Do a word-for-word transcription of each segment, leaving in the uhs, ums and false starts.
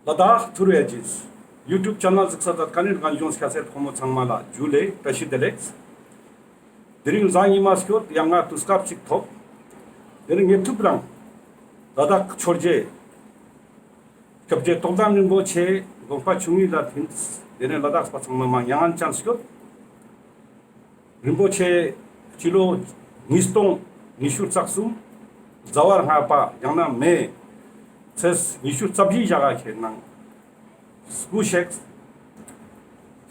ལ་དྭགས་ཐུར་ཡ་ཇིས་ཡུ་ཊུབ་ཆེ་ནལ་གཟིགས་ས་དང་ཀ་ནེ་རྒན་གཞོན་སྐྱ་སེར་ཕོ་མོ་ཚང་མ་ལ་ཇུ་ལེ་བཀྲ་ཤིས་བདེ་ལེགས། དེ་རིང་གཟའ་ཉི་མ་སྐྱོད་ཡང་ང་དུས་སྐབས་ཅིག་ཐོབ། དེ་རིང་ངེ་ཐུབ་རང་ལ་དྭགས་ཆོས་རྗེ་སྐྱབས་རྗེ་རྟོགས་ལྡན་རིན་པོ་ཆེ་དགོངས་པ་ཆོས་དབྱིངས་ལ་ཐིམ། དེ་ནས་ལ་དྭགས་པ་ཚང་མ་མ་མྱ་ངན་ཅན་སྐྱོད། རིན་པོ་ཆེ་སྤྱི་ལོ་ཉིས་སྟོང་ཉི་ཤུ་རྩ་གསུམ་ཟླ་བ་ལྔ་པ་ཡང་ན་མེ་ཚེས་ཉི་ཤུ་རྩ་བཞི་ཞག་ག་ཁེ་ནང་སྐུ་གཤེགས།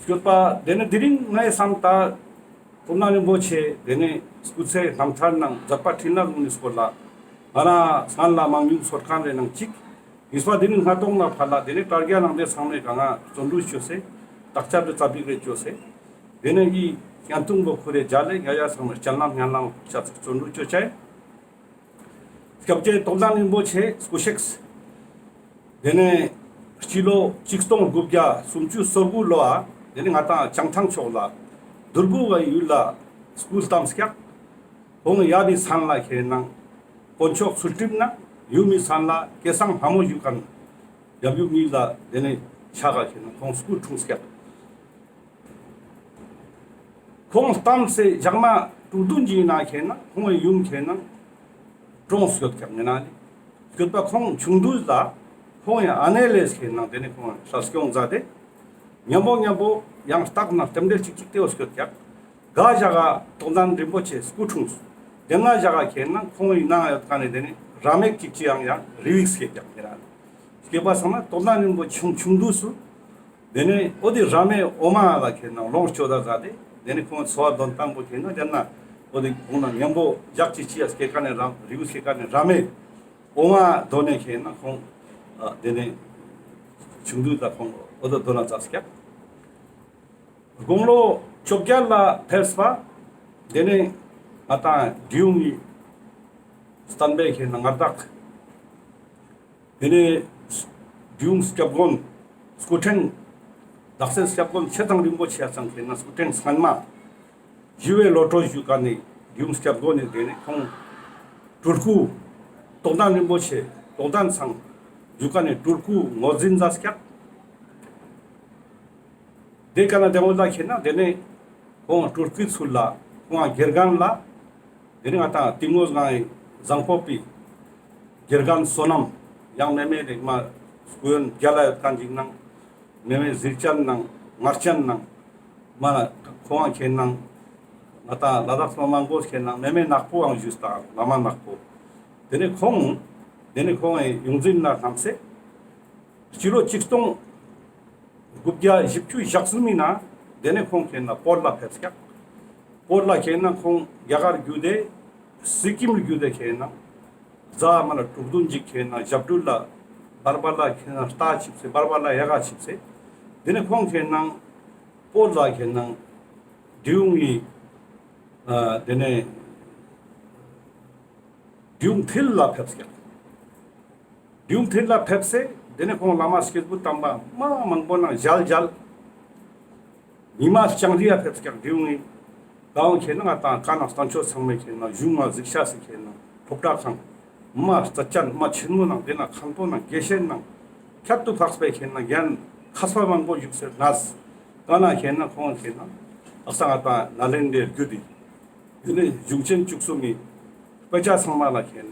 སྐྱོད་པ་དེ་ནས་དེ་རིང་ངའི་བསམ་ད་རྟོགས་ལྡན་རིན་པོ་ཆེ་དེ་ནས་སྐུ་ཚེ་རྣམ་ཐར་ནང་མཛད་པ་འཕྲིན་ལས་ལུང་གི་སྐོར་ལ་ང་རང་སྔན་ལ་མང་ཉུང་ཚོར་མཁན་རེ་ནང་གཅིག། ཡིན་པ་དེ་ནི་སྔ་ཏོག་ན་ཕར་ལ་དེ་ནི་དྲ་རྒྱ་ནང་དེ་ཚང་མས་གང་ང་བརྩོན་འགྲུས་བཅོས་སེ་དག་ཆ་དེ་ཙ་པིག་རེ་བཅོས་སེ་དེ་ནི་ཡི་ཡང་ཐུང་བོ་ཁུ་རེ་རྒྱ་ལེ་ཡ་ཡ་ཚང་མས་སྤྱན་ལམ་སྙན་ལམ་ཆ་ཚིག་བརྩོན་འགྲུས་བཅོས་ཆ་ཡིན། སྐྱབས་རྗེ་རྟོགས་ལྡན་རིན་པོ་ཆེ་སྐུ་གཤེགས། དེ་ནས་སྤྱི་ལོ་ཆིག་སྟོང་དགུ་བརྒྱ་སུམ་ཅུ་སོ་དགུ་ལོ་ཨ་དེ་ནི་ང་དང་བྱང་ཐང་ཕྱོགས་ལ་དུར་བུ་བའི་ཡུལ་ལ་སྐུ་བལྟམས་སྐྱག། ཁོང་ཡབ་བི་མཚན་ལ་ཁེ་ནང་དཀོན་མཆོག་ཚུལ་ཁྲིམས་ན། ཡུམ་མི་མཚན་ལ་སྐལ་བཟང་ལྷ་མོ་ཞུ་མཁན་ཡབ་ཡུམ་གཉིས་ལ་དེ་ནས་ཕྱག་ག་ཁེ་ནང་ཁོང་སྐུ་འཁྲུངས་སྐྱག། ཁོང་བལྟམས་སེ་ཞག་མ་དྲུག་བདུན་གྱི་ནང་ཁེ་ནང་ཁོང་གི་ཡུམ་ཁེ་ནང་གྲོངས་སྐྱོད་སྐྱག་ངེ་ན་ལེ། སྐྱོད་པ་ཁོང་ཆུང་དུས་ལ་ཁོང་གི་ཨ་ནེ་ལེས་ཁེ་ནང་དེ་ནས་ཁོང་ལ་སྐྱོང་མཛད་དེ། མཉམ་པོ་མཉམ་པོ་ཡང་སྟག་ན་རྟེན་འབྲེལ་གཅིག་གཅིག་དེ་བོ་སྐྱོད་ཀྱག། ག་ཞག་ག་རྟོགས་ལྡན་རིན་པོ་ཆེ་སྐུ་འཁྲུངས། དེ་ན་ཞག་ག་ཁེ་ནང་ཁོང་གི་ནང་ཡོད་ཀ་ནས་དེ་ནས་ར་མེག་གཅིག་ཅི་ཡང་ཡང་རི་བིག་སྐྱེ་ཀྱག་ཁེ་ར། སྐྱེ་པ་སང་ན་རྟོགས་ལྡན་རིན་པོ་ཆུང་ཆུང་དུས་སུ་དེ་ནས་འོ་དེ་ར་མེ་འོ་མ་ལ་ཁེ་ནང་ལོངས་སྤྱོད་ད་ཟ་དེ་དེ་ནས་ཁོང་འཚོ་བ་དོན་ཏང་པོ་ཁེ་ནང་དེ་ན་འོ་དེ་ཁོང་ན་མཉམ་པོ་ཞག་གཅིག་ཅི་ཡ་སྐྱེ་ཀ་ནས་ར་རི་བིག་སྐྱེ་ཀ་ནས་ར་མེ་འོ་མ་དོ་ནས་ཁེ་ནང་ཁོང་ཨ་དེ་ནས་ཆུང་དུས་ད་ཁོང་འོ་དོ་དོ་ན་ཙ་སྐྱག། དགུང་ལོ་བཅོ་བརྒྱད་ལ་ཕེབས་པ། དེ་ནས་ང་དང་འབྲི་གུང་གི་བསྟན་པའི་ཁེ་ནང་མངའ་བདག། དེ་ནས་འབྲི་གུང་སྐྱབས་མགོན་སྐུ་ཕྲེང་བདག་སྲིད་སྐྱབས་མགོན་ཆེ་ཚང་རིན་པོ་ཆེ་ཚང་ཁེ་ནང་སྐུ་ཕྲེང་སྔན་མ་ཞི་བའི་བློ་གྲོས་ཞུ་ཀ་ནས་འབྲི་གུང་སྐྱབས་མགོན་ནས་དེ་ནས་ཁོང་སྤྲུལ་སྐུ་རྟོགས་ལྡན་རིན་པོ་ཆེ་རྟོགས་ལྡན་ཚང་ཞུ་ཀ་ནས་སྤྲུལ་སྐུ་ངོས་འཛིན་མཛད་སྐྱག། དེ་ཀ་ན་དེ་འོ་ལ་ཁེ་ན་དེ་ནས་ཁོང་སྤྲུལ་སྐུའི་ཚུལ་ལ་ཁོང་དགེ་རྒན་ལ་དེ་ནས་ང་དང་ཏིང་མོ་སྒང་བཟང་པོ་པའི་དགེ་རྒན་བསོད་ནམས་ཡང་མེ་མེ་རིག་མ་སྐུ་ཡོན་རྒྱ་ལ་ཡོད་མཁན་ཅིག་ནང་མེ་མེ་ཟིལ་ཅན་ནང་ངར་ཅན་ནང་མ་ན་ཁོང་ཁེ་ནང་ང་དང་ལ་དྭགས་མ་མང་པོ་ཁེ་ནང་མེ་མེ་ནག་པོའང་ཞུས་དང་བླ་མ་ནག་པོ། དེ་ནས་ཁོང་དེ་ནས་ཁོང་ཡོངས་འཛིན་ལ་བསྣམས་སེ། སྤྱི་ལོ་ཆིག་སྟོང་དགུ་བརྒྱ་བཞི་བཅུ་ཞེ་གསུམ་ཡིན་ན་དེ་ནས་ཁོང་ཁེ་ན་བོད་ལ་ཕེབས་ཀྱག། བོད་ལ་ཁེ་ན་ཁོང་རྒྱ་གར་བརྒྱུད་དེ་སི་ཀིམ་བརྒྱུད་དེ་ཁེ་ན་རྫ་མ་ལ་དྲུག་བདུན་ཅིག་ཁེ་ན་ཞབས་དྲུང་ལ་བར་བར་ལ་ཁེ་ན་རྟ་ཆིབས་སེ་བར་བར་ལ་ཡ་ག་ཆིབས་སེ་དེ་ནས་ཁོང་ཁེ་ན་བོད་ལ་ཁེ་ན་འབྲི་གུང་གི་ཨ་དེ་ནས་འབྲི་གུང་མཐིལ་ལ་ཕེབས་ཀྱག། འབྲི་གུང་མཐིལ་ལ་ཕེབས་སེ་དེ་ནས་ཁོང་བླ་མ་སྐྱེས་བུ་དམ་པ་མ་མང་པོ་ནང་མཇལ་མཇལ། ཉི་མ་ལྕང་རི་ཡ་ཕེབས་ཀྱག་འབྲི་གུང་ངི། ད་འོང་ཁེ་ན་ང་དང་ཀ་ནང་བསྟན་ཆོས་ཚང་མས་ཁེ་ན་གཞུང་ང་གཟིགས་ཤ་སི་ཁེ་ན་ཕོ་བྲང་ཁང་མ་རྩ་ཅན་མ་ཆེན་མོ་ནང་དེ་ན་ཁང་པོ་ནང་དགེ་བཤེས་ནང་ཁྱད་དུ་འཕགས་པའི་ཁེ་ན་རྒན་མཁས་པ་མང་པོ་བཞུགས་སེ་ནས་ཀ་ན་ཁེ་ན་ཁོང་ཁེ་ན་ཨ་ས་ང་དང་ནཱ་ལེནྡྲའི་བརྒྱུད་དེ། དེ་ནས་གཞུང་ཆེན་བཅུ་གསུམ་མི་དཔེ་ཆ་ཚང་མ་ལ་ཁེ་ན་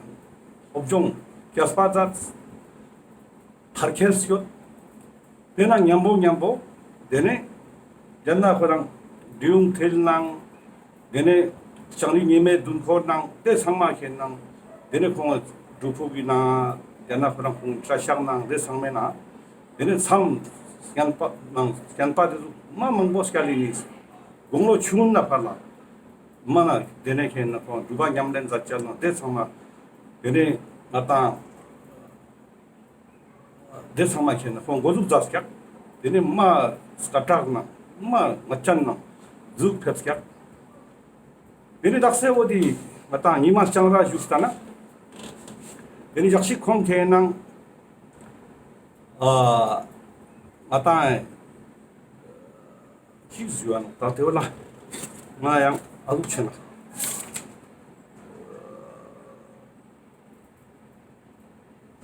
སློབ་སྦྱོང་རྒྱས་པ་མཛད། མཐར་འཁྱོལ་སྐྱོད། དེ་ན་མཉམ་པོ་མཉམ་པོ་དེ་ནས་དེ་ན་ཁོ་རང་འབྲི་གུང་མཐིལ་ནང་དེ་ནས་ལྕང་རི་ཉི་མའི་མདུན་ཁོར་ནང་དེ་ཚང་མ་ཁེ་ནང་དེ་ནས་ཁོང་སྒྲུབ་ཕུག་གི་ནང་དེ་ན་ཁོ་རང་ཁོང་གྲྭ་ཤག་ནང་དེ་ཚང་མའི་ནང་དེ་ནས་མཚམས་བསྙེན་པ་ནང་བསྙེན་པ་དེ་ཚོ་མ་མང་པོ་སྐྱ་ལི་ནི་དགུང་ལོ་ཆུང་ངུན་ན་ཕར་ལ། མ་ན་དེ་ནས་ཁེ་ན་ཁོང་སྒྲུབ་པ་ཉམས་ལེན་མཛད་ཅེས་ནང་དེ་ཚང་མ་དེ་ནས་ང་དང་དེ་ཚང་མ་ཁེ་ན་ཁོང་འགོ་འཛུགས་མཛད་ཀྱག། དེ་ནས་མ་སྐད་གྲགས་ནང་མ་ངར་ཅན་ནང་འཛུགས་ཕེབས་ཀྱག། དེ་ནས་དག་སེ་འོ་དེ་ང་དང་ཉི་མ་ལྕང་ར་བཞུགས་ས་ན་དེ་ནས་ཞག་ཞིག་ཁོང་ཁེ་ནང་ཨ་ང་དང་ཅིག་ཞུ་བ་ན་ད་དེ་བོ་ལ་ང་ཡང་ཨ་ལུག་ཆེ་ན།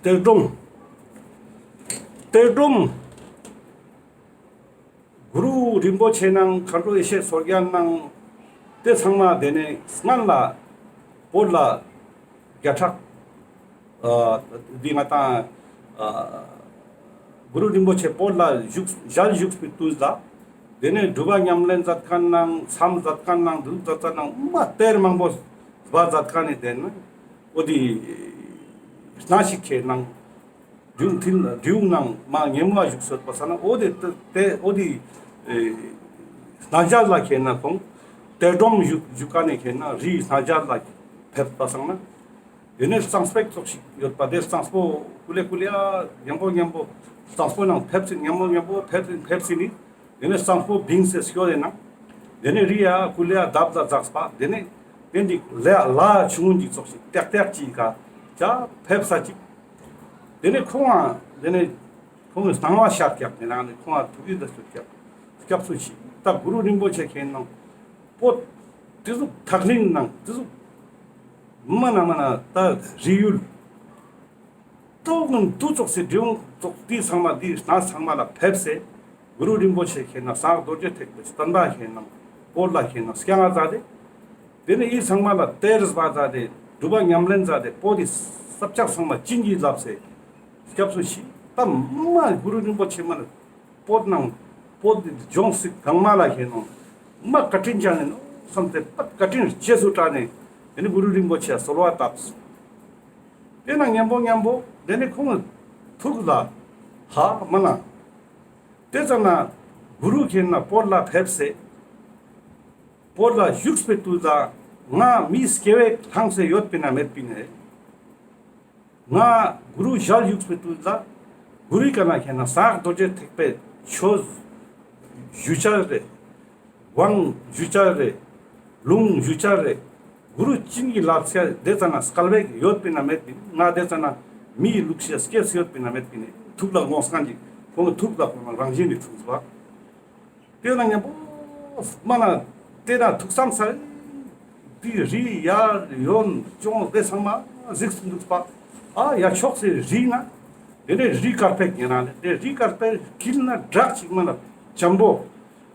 གཏེར་སྒྲོམ། གཏེར་སྒྲོམ་གུ་རུ་རིན་པོ་ཆེ་ནང་མཁའ་འགྲོ་ཡེ་ཤེས་མཚོ་རྒྱལ་ནང་དེ་ཚང་མ་དེ་ནས་སྔན་ལ་བོད་ལ་བརྒྱ་ཕྲག་ཨ་འདི་ང་དང་ཨ་གུ་རུ་རིན་པོ་ཆེ་བོད་ལ་བཞུགས་ཞལ་བཞུགས་པའི་དུས་ལ་དེ་ནས་སྒྲུབ་པ་ཉམས་ལེན་མཛད་མཁན་ནང་མཚམས་མཛད་མཁན་ནང་འདུག་མཛད་མཁན་ནང་མ་གཏེར་མང་པོ་སྦ་མཛད་མཁན་ནི་དེ་ནས་འོ་དེ་སྣ་ཞིག་ཁེ་ནང་འབྲུ་མཐིལ་འབྲུ་ནང་མ་ཉེ་མོ་བཞུགས་སོད་པ་སང་ན་འོ་དེ་དེ་འོ་དེ་སྣ་ཞལ་ལ་ཁེ་ན་ཁོང་གཏེར་སྒྲོམ་བཞུགས་བཞུགས་མཁན་ནི་ཁེ་ན་རིའི་སྣ་ཞལ་ལ་ཕེབས་པ་སང་ན། དེ་ནས་གཙང་པོ་ཙོགས་ཤིག་ཡོད་པ་དེ་གཙང་པོ་ཀུ་ལེ་ཀུ་ལེ་ཨ་མཉམ་པོ་མཉམ་པོ་གཙང་པོ་ནང་ཕེབས་སིན་མཉམ་པོ་མཉམ་པོ་ཕེབས་སིན་ཕེབས་སིན་ནི་དེ་ནས་གཙང་པོ་བིང་སེ་སྐྱོད་དེ་ན་དེ་ནས་རི་ཡ་ཀུ་ལེ་ཨ་འདབས་ལ་འཛེགས་པ་དེ་ནས་དེ་འདི་ལ་ལ་ཆུང་ངུན་ཅིག་ཙོགས་ཤིག་ཏེག་ཏེག་ཅིག་ག་ཅ་ཕེབས་ས་ཅིག་དེ་ནས་ཁོང་ཨ་དེ་ནས་ཁོང་གི་སྣང་བ་ཤར་ཀྱག་དེ་ནང་ནས་ཁོང་ཨ་ཐུགས་ཡིད་ལ་ཤོད་ཀྱག་སྐྱབས་སུ་མཆི། ད་གུ་རུ་རིན་པོ་ཆེ་ཁེ་ནང་པོ་དེ་ཟུག་ཐག་རིང་ནང་དེ་ཟུག་མ་ན་མ་ན་ད་རི་ཡུལ་ཏོག་ནང་དུ་ཙོགས་སེ་འབྲི་འོང་ཙོགས་དེ་ཚང་མ་དེ་སྣ་ཚང་མ་ལ་ཕེབས་སེ་གུ་རུ་རིན་པོ་ཆེ་ཁེ་ན་གསང་སྔགས་རྡོ་རྗེ་ཐེག་པའི་བསྟན་པ་ཁེ་ན་བོད་ལ་ཁེ་ན་སྐྱང་ང་མཛད་དེ་དེ་ནས་ཡི་ཚང་མ་ལ་གཏེར་སྦ་མཛད་དེ་སྒྲུབ་པ་ཉམས་ལེན་མཛད་དེ་པོ་དེ་ས་བཅག་ཚང་མ་བྱིན་གྱིས་བརླབས་སེ་སྐྱབས་སུ་མཆི། ད་མ་གུ་རུ་རིན་པོ་ཆེ་མ་ལ་བོད་ནང་བོད་ལྗོངས་སུ་གང་མ་ལ་ཁེ་ནང་མ་བཀའ་དྲིན་ཅན་ནི་ནོ་བསམ་སྟེ་བཀའ་དྲིན་རྗེས་སུ་དྲན་ནས་དེ་ནས་གུ་རུ་རིན་པོ་ཆེ་གསོལ་བ་བཏབ། དེ་ན་མཉམ་པོ་མཉམ་པོ་དེ་ནས་ཁོང་ཐུགས་ལ་ཧ་མ་ན། དེ་ཙམ་ན་གུ་རུ་ཁེ་ན་བོད་ལ་ཕེབས་སེ་བོད་ལ་བཞུགས་པའི་དུས་ལ་ང་མི་སྐྱེ་བོ་ལྷང་སེ་ཡོད་པིན་ན་མེད་པིན་ནས། ང་གུ་རུ་ཞལ་བཞུགས་པའི་དུས་ལ་གུ་རུའི་ཀ་ན་ཁེ་ན་གསང་སྔགས་རྡོ་རྗེ་ཐེག་པའི་ཆོས་ཞུ་ཆ་རེ། དབང་ཞུ་ཆ་རེ། ལུང་ཞུ་ཆ་རེ། གུ་རུ་བྱིན་གྱིས་བརླབས་ཚེ་དེ་ཙམ་ན་སྐལ་བ་ཡོད་པིན་ན་མེད་པིན། ང་དེ་ཙམ་ན་མིའི་ལུགས་ཤེས་སྐྱེས་ཡོད་པིན་ན་མེད་པིན་ནས་ཐུགས་ལ་དགོངས་མཁན་གྱི་ཁོང་གི་ཐུགས་ལ་ཁོང་རང་བཞིན་ནས་འཁྲུངས་པ། དེ་ན་མཉམ་པོ་མ་ན་དེ་ན་ཐུགས་བསམ་ས་དེ་རི་ཡར་ཡོན་ཅོང་དེ་ཚང་མ་གཟིགས་སུ་འདུག་པ། ཨ་ཡ་ཕྱོགས་སེ་རི་ན་དེ་ནས་རི་དཀར་པོ་ཉེ་ན་ལེ་དེ་རི་དཀར་པོའི་དཀྱིལ་ན་བྲག་ཅིག་མ་ན་འཇམ་པོ།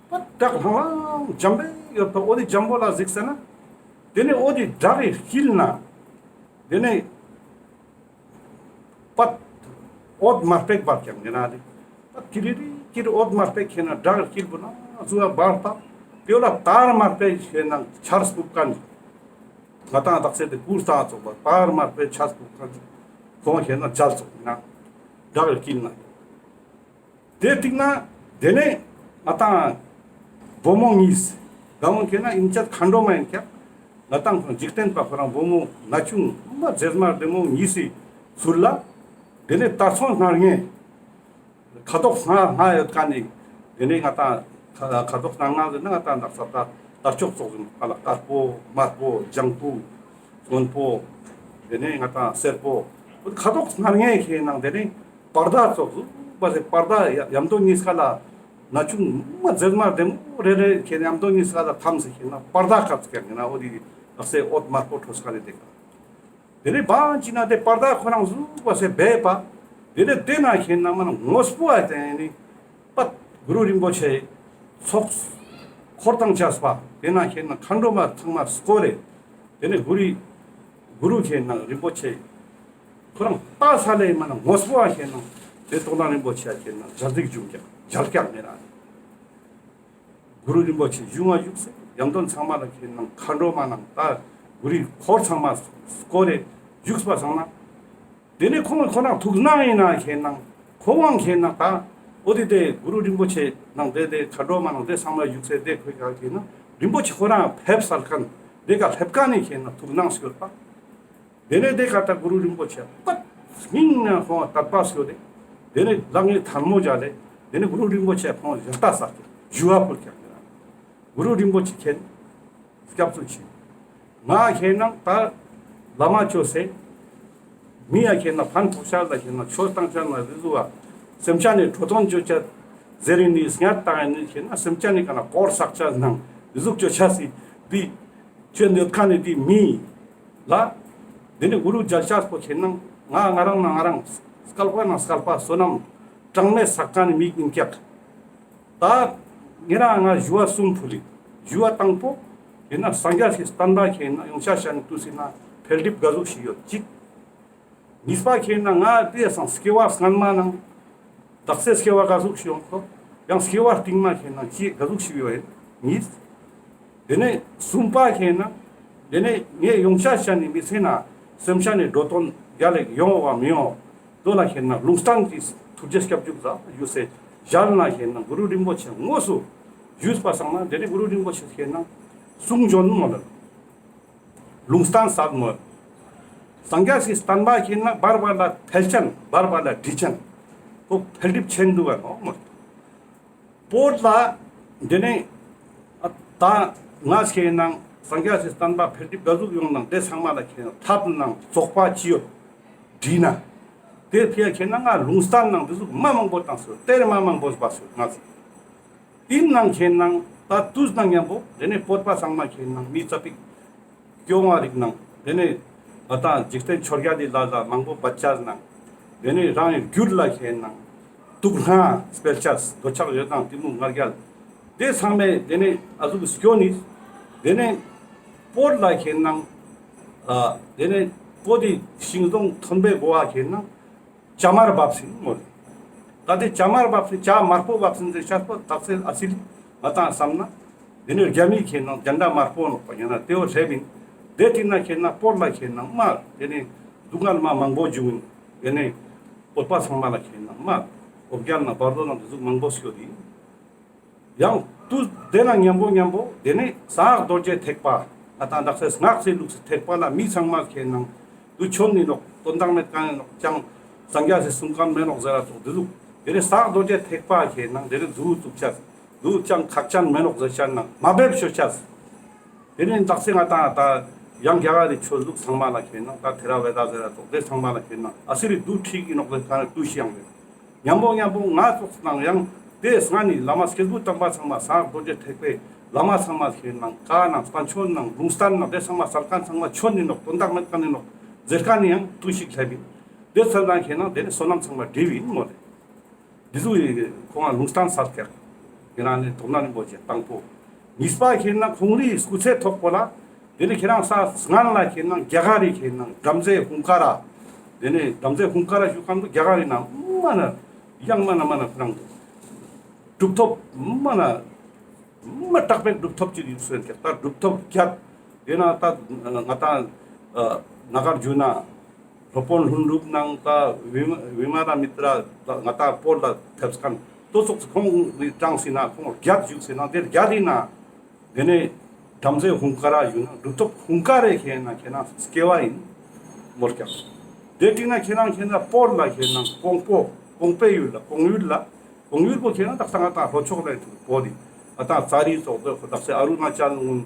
པ་བྲག་ལྷང་ལྷང་འཇམ་པོ་ཡོད་པ་འོ་དེ་འཇམ་པོ་ལ་གཟིགས་ས་ན་དེ་ནས་འོ་དེ་བྲག་གི་དཀྱིལ་ན་དེ་ནས་པད་འོད་དམར་པོ་འབར་ཀྱག་ཉེ་ན་དེ། པད་ཀི་རི་རི་ཀི་རི་འོད་དམར་པོ་ཁེ་ན་བྲག་དཀྱིལ་པོ་ན་ཟུག་འབར་པ། དེ་ལ་དར་དམར་པོ་ཁེ་ན་ཆར་སྤུབ་མཁན། ང་དང་དག་ས་དེ་གུར་སྟངས་ཙོགས་པ་དར་དམར་པོ་ཆར་སྤུབ་མཁན། ཁོང་ཁེ་ན་མཇལ་ཙོགས་ན་བྲག་དཀྱིལ་ན། དེ་སྟིང་ན་དེ་ནས་ང་དང་བུ་མོ་གཉིས། གང་ཁེ་ན་ཨིན་ཅད་མཁའ་འགྲོ་མ་ཡིན་ཀྱག། ང་དང་ཁོང་འཇིག་རྟེན་པ་ཁོ་རང་བུ་མོ་ན་ཆུང་མ་མཛེས་མ་བདེ་མོ་གཉིས་སི་ཚུལ་ལ། དེ་ནས་དར་ཚོན་སྣ་ལྔའི་ཁ་དོག་སྣ་ལྔ་ཡོད་མཁན་ནི་དེ་ནས་ང་དང་ཁ་ཁ་དོག་སྣ་ལྔ་ཟེར་ན་ང་དང་ནགས་ས་ད་དར་ལྕོག་ཙོགས་ཟེར་ན་ཧ་ལ་དཀར་པོ་དམར་པོ་ལྗང་བུ་སྔོན་པོ། དེ་ནས་ང་དང་སེར་པོ། ཁ་དོག་སྣ་ལྔའི་ཁེ་ནང་དེ་ནས་པར་དཱ་ཙོགས་ཟུག་པ་སེ་པར་དཱ་ཡ་ཡམ་དོ་གཉིས་ཀ་ལ་ན་ཆུང་མ་མཛེས་མ་བདེ་མོ་རེ་རེ་ཁེ་ན་ཡམ་དོ་གཉིས་ཀ་ལ་ཐམས་སེ་ཁེ་ན་པར་དཱ་ཀ་ཙ་ཀ་ཡང་ན་འོ་དེ་ནགས་སེ་འོད་དམར་པོ་འཕྲོས་ཀ་ལེ་དེ་ཀ། དེ་ནས་བང་ཅི་ན་དེ་པར་དཱ་ཁོ་རང་ཟུག་པ་སེ་བེ་པ། དེ་ནས་དེ་ན་ཁེ་ན་མ་ན་དངོས་པོ་ཨ་དེ་ནི་པད་གུ་རུ་རིན་པོ་ཆེ་ཚོགས་འཁོར་དང་བཅས་པ་དེ་ན་ཁེ་ན་མཁའ་འགྲོ་མ་ཚང་མ་སྐོར་རེ། དེ་ནས་གུ་རུ་གུ་རུ་ཁེ་ན་རིན་པོ་ཆེ་ཁོ་རང་ལྟ་ས་ལེ་མ་ན་དངོས་པོ་ཨ་ཁེ་ན་དེ་རྟོགས་ལྡན་རིན་པོ་ཆེ་ཨ་ཁེ་ན་མཇལ་འདུག་བྱུང་ཀྱག་མཇལ་ཀྱག་མེད་ན། གུ་རུ་རིན་པོ་ཆེ་གཞུང་ང་བཞུགས་སེ་ཡམ་དོ་ཚང་མ་ལ་ཁེ་ན་མཁའ་འགྲོ་མ་ནང་ད་གུ་རུའི་འཁོར་ཚང་མ་སྐོར་རེ་བཞུགས་པ་སང་ན། དེ་ནས་ཁོང་ཁོ་ན་ཐུགས་སྣང་ཡིན་ན་ཁེ་ན་ཁོ་དབང་ཁེ་ན་ད་འོ་དེ་དེ་གུ་རུ་རིན་པོ་ཆེ་ནང་དེ་དེ་མཁའ་འགྲོ་མ་ནང་དེ་ཚང་མ་བཞུགས་སེ་དེ་ཁོའི་ག་ཁེ་ན་རིན་པོ་ཆེ་ཁོ་རང་ཕེབས་སར་མཁན་དེ་ག་ཕེབས་མཁན་ནི་ཁེ་ན་ཐུགས་སྣང་སྐྱོད་པ། དེ་ནས་དེ་ཀ་ད་གུ་རུ་རིན་པོ་ཆེ་པད་སྙིང་ནས་ཁོང་དད་པ་སྐྱོད་དེ། དེ་ནས་ལག་གཉིས་ཐལ་མོ་སྦྱར་ཏེ། དེ་ནས་གུ་རུ་རིན་པོ་ཆེ་ཁོང་ཞལ་ལྟ་ས་ཞུ་བ་ཕུལ་ཀྱག་ན། གུ་རུ་རིན་པོ་ཆེ་མཁྱེན། སྐྱབས་སུ་མཆི། ང་ཁེ་ན་ད་བླ་མ་ཅོས་སེ། མི་ཡ་ཁེ་ན་ཕན་ཐོགས་ཆ་ལ་ཁེ་ན་ཆོས་བཏང་ཆ་ན་རི་ཟུ་བ། སེམས་ཅན་ནི་འགྲོ་དོན་ཅོ་ཆ། ཟེར་ནི་སྙད་བཏང་ནི་ཁེ་ན་སེམས་ཅན་ནི་ཀ་ན་དཀོར་བསགས་ཆ་ནང་རི་ཟུག་ཅོ་ཆ་སི་འདི། ཆོས་འདོད་མཁན་ནི་འདི་མི་ལ། དེ་ནི་གུ་རུ་མཇལ་ཆ་པོ་ཁེ་ན་ང་ང་རང་ན་ང་རང་སྐལ་པ་ན་སྐལ་པ་བསོད་ནམས་ གྲངས་མེད་བསགས་མཁན་ནི་མི་ཨིན་ཀྱག། ད་ཉེ་རང་ང་ཞུ་བ་གསུམ་ཕུལ་ལེ། ཞུ་བ་དང་པོ་ཁེ་ན་སངས་རྒྱས་སི་བསྟན་པ་ཁེ་ན་ཡོངས་ཆ་ཤ་ནི་ཏུས་སི་ན་འཕེལ་འགྲིབ་ག་ཟུག་ཞིག་ཡོད་ཅིག། གཉིས་པ་ཁེ་ན་ང་དེ་སང་སྐྱེ་བ་སྔན་མ་ནང་དག་ས་སྐྱེ་བ་ག་ཟུག་ཞིག་ཡོང་ཐོག་ཡང་སྐྱེ་བ་རྟིང་མ་ཁེ་ན་ཅི་ག་ཟུག་ཞིག་ཡོད་ཡིན་གཉིས། དེ་ནས་གསུམ་པ་ཁེ་ན་དེ་ནས་ངས་ཡོངས་ཆ་ཤ་ནི་མི་ཚེ་ན་སེམས་ཤ་ནི་འགྲོ་དོན་རྒྱལ་ལེགས་ཡོང་བ་མི་ཡོང་དོ་ལ་ཁེ་ན་ལུང་བསྟན་གྱི་ཐུགས་རྗེ་སྐྱབས་འཇུག་ཟ་ཡོད་སེ་ཞལ་ན་ཁེ་ན་གུ་རུ་རིན་པོ་ཆེ་དངོས་སུ་ཞུས་པ་སང་ན་དེ་ནས་གུ་རུ་རིན་པོ་ཆེ་ཁེ་ན་གསུང་བྱོན་མོ་ལ། ལུང་བསྟན་སད་མོ། སངས་རྒྱས་སི་བསྟན་པ་ཁེ་ན་བར་བར་ལ་འཕེལ་ཅན་བར་བར་ལ་འགྲིབ་ཅན། ཁོ་འཕེལ་འགྲིབ་ཆེན་འདུག་ག་ནོ་མོ། བོད་ལ་དེ་ནས་ད་ང་ཁེ་ན་སངས་རྒྱས་སི་བསྟན་པ་འཕེལ་འགྲིབ་ག་ཟུག་ཡོང་ནང་དེ་ཚང་མ་ལ་ཁེ་ན་ཐབས་ནང་རྩོག་པ་ཅི་ཡོད་བྲིས་ན། དེ་ཕི་ཡ་ཁེ་ན་ང་ལུང་བསྟན་ནང་དེ་ཟུག་མ་མང་པོ་བཏང་སོ་དེར་མ་མང་པོ་བ་སོ་ང་ཚོ། དེ་ནང་ཁེ་ན་ད་ཏུས་ནང་མཉམ་པོ་དེ་ནས་བོད་པ་ཚང་མ་ཁེ་ན་མི་ཙ་པིག་སྐྱོ་བ་རིག་ནང་དེ་ནས་ང་ད་འཇིག་རྟེན་ཆོས་རྒྱལ་དེ་ལ་ལ་མང་པོ་བད་ཅས་ནང་དེ་ནས་རང་གི་རྒྱུད་ལ་ཁེ་ན་དུག་ལྔ་སྤེལ་ཅས་འདོད་ཆགས་ཡོད་དང་གཏི་མུག་ང་རྒྱལ་དེ་ཚང་མས་དེ་ནས་ཨ་ཟུག་སྐྱོ་ནི་དེ་ནས་བོད་ལ་ཁེ་ན་ཨ་དེ་ནས་བོད་དི་ཤིང་སྡོང་ཐོན་པའི་གོ་བ་ཁེ་ན། བྱ་མར་བབས་སིན་མོ་ལེ། ད་དེ་བྱ་མར་བབས་སིན་བྱ་དམར་པོ་བབས་སིན་ཟེར་ཤ་པོ་དག་ས་ཨ་སི་ལི་ང་ཏང་བསམ་ན། དེ་ནས་རྒྱ་མི་ཁེ་ན་རྒྱན་ཆ་དམར་པོ་ནོག་པ་ཡང་ན་དེ་བོ་ལེབ་ཨིན། དེ་དེ་ན་ཁེ་ན་བོད་ལ་ཁེ་ན་མ་དེ་ནས་སྡུག་བསྔལ་མ་མང་པོ་བྱུང་ཨིན། དེ་ནས་བོད་པ་ཚང་མ་ལ་ཁེ་ན་མ་འོ་བརྒྱལ་ན་བར་དོ་ན་དེ་ཟུག་མང་པོ་སྐྱོད་ཨིན། ཡང་དུས་དེ་ན་མཉམ་པོ་མཉམ་པོ་དེ་ནས་གསང་སྔགས་རྡོ་རྗེ་ཐེག་པ་ང་ཏང་དག་ས་སྔགས་སི་ལུགས་སི་ཐེག་པ་ལ་མི་ཚང་མ་ཁེ་ན་དུ་ཆོན་ནི་ནོག་དོན་དག་མེད་ཀ་ནི་ནོག་ཅང་སངས་རྒྱས་སི་གསུང་ཁན་མེ་ནོག་ཟེར་ར་ཙོགས་དེ་ཟུག་དེ་ནས་གསང་སྔགས་རྡོ་རྗེ་ཐེག་པ་ཁེ་ན་དེ་ནས་དུ་བཙུགས་ཆ་དུ་ཅང་ཁག་ཅན་མེ་ནོག་ཟེར་ཆ་ན་མ་འབེབས་ཤོ་ཆ། དེ་ནས་དག་ས་ང་ཏང་ད་ཡང་རྒྱ་གར་རི་ཆོས་ལུགས་ཚང་མ་ལ་ཁེ་ན་ད་ཐེ་ར་ཝེ་ད་ཟེར་ར་ཙོགས་དེ་ཚང་མ་ལ་ཁེ་ན་ཨ་སི་རི་དུ་ཁྲིག་ཨིན་ནོག་ཟེར་ཁན་དུ་ཤི་ཡང་རེད། མཉམ་པོ་མཉམ་པོ་ང་ཙོགས་ནང་ཡང་དེ་སྔ་ནི་བླ་མ་སྐྱེས་བུ་དམ་པ་ཚང་མ་གསང་སྔགས་རྡོ་རྗེ་ཐེག་པའི་བླ་མ་ཚང་མ་ཁེ་ན་བཀའ་ནང་བསྟན་བཅོས་ནང་ལུང་བསྟན་ནང་དེ་ཚང་མ་སལ་ཁན་ཚང་མ་ཆོན་ནི་ནོག་དོན་དག་མེད་ཁན་ནི་ནོག་ཟེར་ཁན་ནི་ཡང་དུ་ཞིག་ལེབ་ཨིན། དེ་ཚང་མ་ཁེ་ན་དེ་ནི་བསོད་ནམས་ཚང་མ་འགྲིབ་ཨིན་མོ་རེད། འདི་ཚོ་ཡི་ཁོང་ལ་ལུང་བསྟན་སལ་ཀྱག་ཁྱེད་རང་ནི་དོགས་ན་རིན་པོ་ཆེ་དང་པོ། གཉིས་པ་ཁེ་ན་ཁོང་རིའི་སྐུ་ཚེ་ཐོག་པོ་ལ། དེ་ནི་ཁྱེད་རང་ས་སྔན་ལ་ཁེ་ན་རྒྱ་གར་རི་ཁེ་ན་བྲམ་ཟེ་ཧུང་ཀ་ར། དེ་ནི་བྲམ་ཟེ་ཧུང་ཀ་ར་ཞུ་ཁན་པོ་རྒྱ་གར་རི་ན་མ་ན་ཡང་མ་ན་མ་ན་ཁོ་རང་གྲུབ་ཐོབ་མ་ན་མ་དྲག་པའི་གྲུབ་ཐོབ་ཅིག་ཡོད་སོན་ཀྱག་ད་གྲུབ་ཐོབ་བརྒྱད། དེ་ན་ད་ང་ཏང་ནཱ་གཱརྫུ་ན། སློབ་དཔོན་ལྷུན་གྲུབ་ནང་ད་བི་མ་བི་མ་ལ་མི་ཏྲ་ད་ང་ཏང་བོད་ལ་ཕེབས་ཁན་ཏོ་ཙོགས་སུ་ཁོང་གི་གྲངས་སི་ན་ཁོང་བརྒྱད་བཞུགས་སི་ན་དེ་བརྒྱད་དི་ན་དེ་ནས་བྲམ་ཟེ་ཧུང་ཀ་ར་ཡོད་ན་གྲུབ་ཐོབ་ཧུང་ཀ་རའི་ཁེ་ན་ཁེ་ན་སྐྱེ་བ་ཨིན་མོལ་ཀྱག་དེ་དི་ན་ཁེ་ན་ཁེ་ན་བོད་ལ་ཁེ་ན་ཀོང་པོ་ཀོང་པོའི་ཡུལ་ལ་ཀོང་ཡུལ་ལ་ཀོང་ཡུལ་པོ་ཁེ་ན་ད་ང་ཏང་ལྷོ་ཕྱོགས་ལ་ཡོད་བོད་དི་ང་ཏང་ཙཱ་རི་ཙོགས་དེ་ཁོ་དག་ས་ཨ་རུ་ན་ཅལ་ངུན་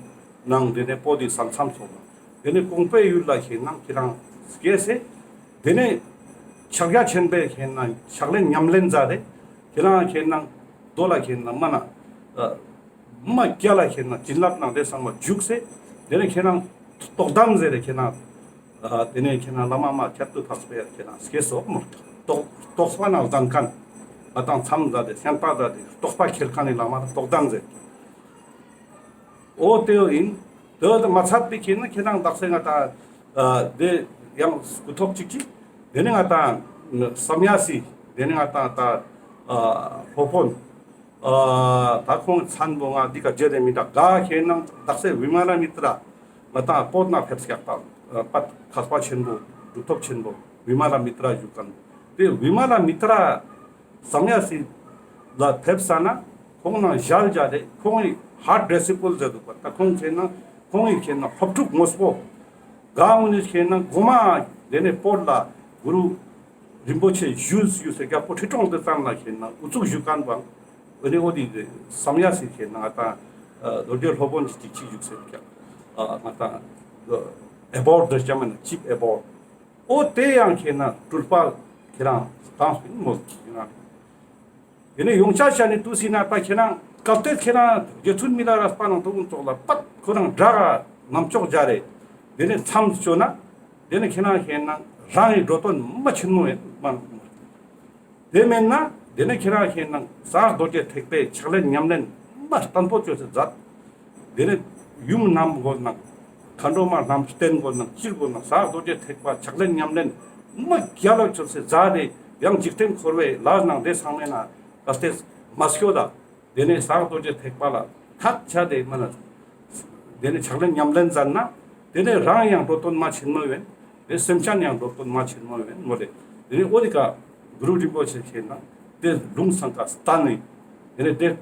ནང་དེ་ནས་བོད་དི་ས་མཚམས་ཙོགས་ལ། དེ་ནས་ཀོང་པོའི་ཡུལ་ལ་ཁེ་ན་ཁྱེད་རང་སྐྱེས་སེ། དེ་ནས་ཕྱག་རྒྱ་ཆེན་པོའི་ཁེ་ན་ཕྱག་ལེན་ཉམས་ལེན་མཛད་དེ། ཁྱེད་རང་ཁེ་ན་རྡོ་ལ་ཁེ་ན་མ་ན། མ་རྒྱ་ལ་ཁེ་ན་བྱིན་རླབས་ནང་དེ་ཚང་མ་འཇུག་སེ། དེ་ནས་ཁྱེད་རང་རྟོགས་ལྡན་ཟེར་རེ་ཁེ་ན། དེ་ནས་ཁེ་ན་བླ་མ་མ་ཁྱད་དུ་འཕགས་པའི་ཁེ་ན་སྐྱེས་སོ་མོ། རྟོགས་རྟོགས་པ་ན་ལྡན་ཁན། ང་ཏང་མཚམས་མཛད་དེ་བསྙེན་པ་མཛད་དེ་རྟོགས་པ་ཁྱེར་ཁན་ནི་བླ་མ་རྟོགས་ལྡན་ཟེར། འོ་དེ་ཨིན། དེ་མ་ཚད་པའི་ཁེ་ན་ཁྱེད་རང་དག་ས་ང་ཏང་ཨ་དེ་ཡང་སྐུ་ཐོག་ཅིག་ཅིག་དེ་ནས་ང་ཏང་བསམ་ཡས་སི་དེ་ནས་ང་ཏང་ད་ཨ་སློབ་དཔོན་ཨ་ད་ཁོང་མཚན་པོ་ང་འདི་ཀ་བརྗེད་དེ་མི་འདུག་ག་ཁེ་ན་དག་ས་བི་མ་ལ་མི་ཏྲ་ང་ཏང་བོད་ན་ཕེབས་ཀྱག་ད་ཨ་པད་མཁས་པ་ཆེན་པོ་གྲུབ་ཐོབ་ཆེན་པོ་བི་མ་ལ་མི་ཏྲ་ཞུ་ཁན་དེ་བི་མ་ལ་མི་ཏྲ། བསམ་ཡས་སི་ལ་ཕེབས་ས་ན་ཁོང་ནང་ཞལ་མཇལ་ཏེ་ཁོང་ངི་ཧར་ཌི་སི་པལ་ཟེར་འདུག་པ་ད་ཁོང་ཁེ་ན་ཁོང་ངི་ཁེ་ན་སློབ་ཕྲུག་དངོས་པོ་ག་འུ་ནི་ཁེ་ན་གོ་མ་དེ་ནས་བོད་ལ་གུ་རུ་རིན་པོ་ཆེ་བཞུགས་ཡོད་སེ་རྒྱལ་པོ་ཁྲི་སྲོང་ལྡེ་བཙན་ལ་ཁེ་ན་ཨུ་ཚུགས་ཞུ་ཁན་པ་འོ་ནི་འོ་དི་བསམ་ཡས་སི་ཁེ་ན་ང་ཏང་རྡོ་རྗེ་སློབ་དཔོན་གྱི་ཅིག་ཅིག་བཞུགས་སེ་ཀྱག་ང་ཏང་ཨེ་བོར་ཌི་ཅ་མ་ན་ཅིབ་ཨེ་བོར་ཌི། འོ་དེ་ཡང་ཁེ་ན་སྤྲུལ་པ་ཁེ་རང་དང་སུ་ཡིན་མོལ་གྱི་ཡིན་ན། དེ་ནས་ཡོངས་ཆ་ཤ་ནི་ཏུས་སི་ན་ད་ཁེ་རང་སྐབས་དེ་ཁེ་རང་རྗེ་བཙུན་མི་ལ་རས་པ་ནང་དུ་ཀུན་ཙོགས་ལ་པད་ཁོ་རང་དགྲ་ག་ནམ་ཅོག་རྒྱ་རེ། དེ་ནས་མཚམས་སུ་ཅོ་ན་དེ་ནས་ཁེ་རང་ཁེ་ན་རང་ཡི་འགྲོ་དོན་མ་ཆེན་མོ་ཡིན་མ། དེ་མེན་ན་ དེ་ནས་ཁྱེད་རང་ཁྱེད་ནང་གསང་སྔགས་རྡོ་རྗེ་ཐེག་པའི་ཕྱག་ལེན་ཉམས་ལེན་མ་བརྟན་པོ་བཅོས་ཏེ་མཛད། དེ་ནས་ཡུམ་རྣམས་དགོས་ནང་མཁའ་འགྲོ་མ་རྣམས་བསྟེན་དགོས་ནང་ཅི་དགོས་ནང་གསང་སྔགས་རྡོ་རྗེ་ཐེག་པ་ཕྱག་ལེན་ཉམས་ལེན་མ་རྒྱལ་ལ་བཅོས་ཏེ་མཛད་དེ་ཡང་འཇིག་རྟེན་འཁོར་བའི་ལས་ནང་དེ་ཚང་མའི་ནང་ག་སྟེ་མ་སྐྱོད་ད། དེ་ནས་གསང་སྔགས་རྡོ་རྗེ་ཐེག་པ་ལ་ཐག་ཆད་དེ་མ་ན། དེ་ནས་ཕྱག་ལེན་ཉམས་ལེན་མཛད་ན། དེ་ནས་རང་ཡང་འགྲོ་དོན་མ་ཆེན་མོ་ཡོད། དེ་སེམས་ཅན་ཡང་འགྲོ་དོན་མ་ཆེན་མོ་ཡོད་མོ་ལེ། དེ་ནས་འོ་དེ་ཀ་གུ་རུ་རིན་པོ་ཆེ་ཁྱེད་ན་དེ་ལུང་སང་ཀ་སྟན་ནས། དེ་ནས་དེ་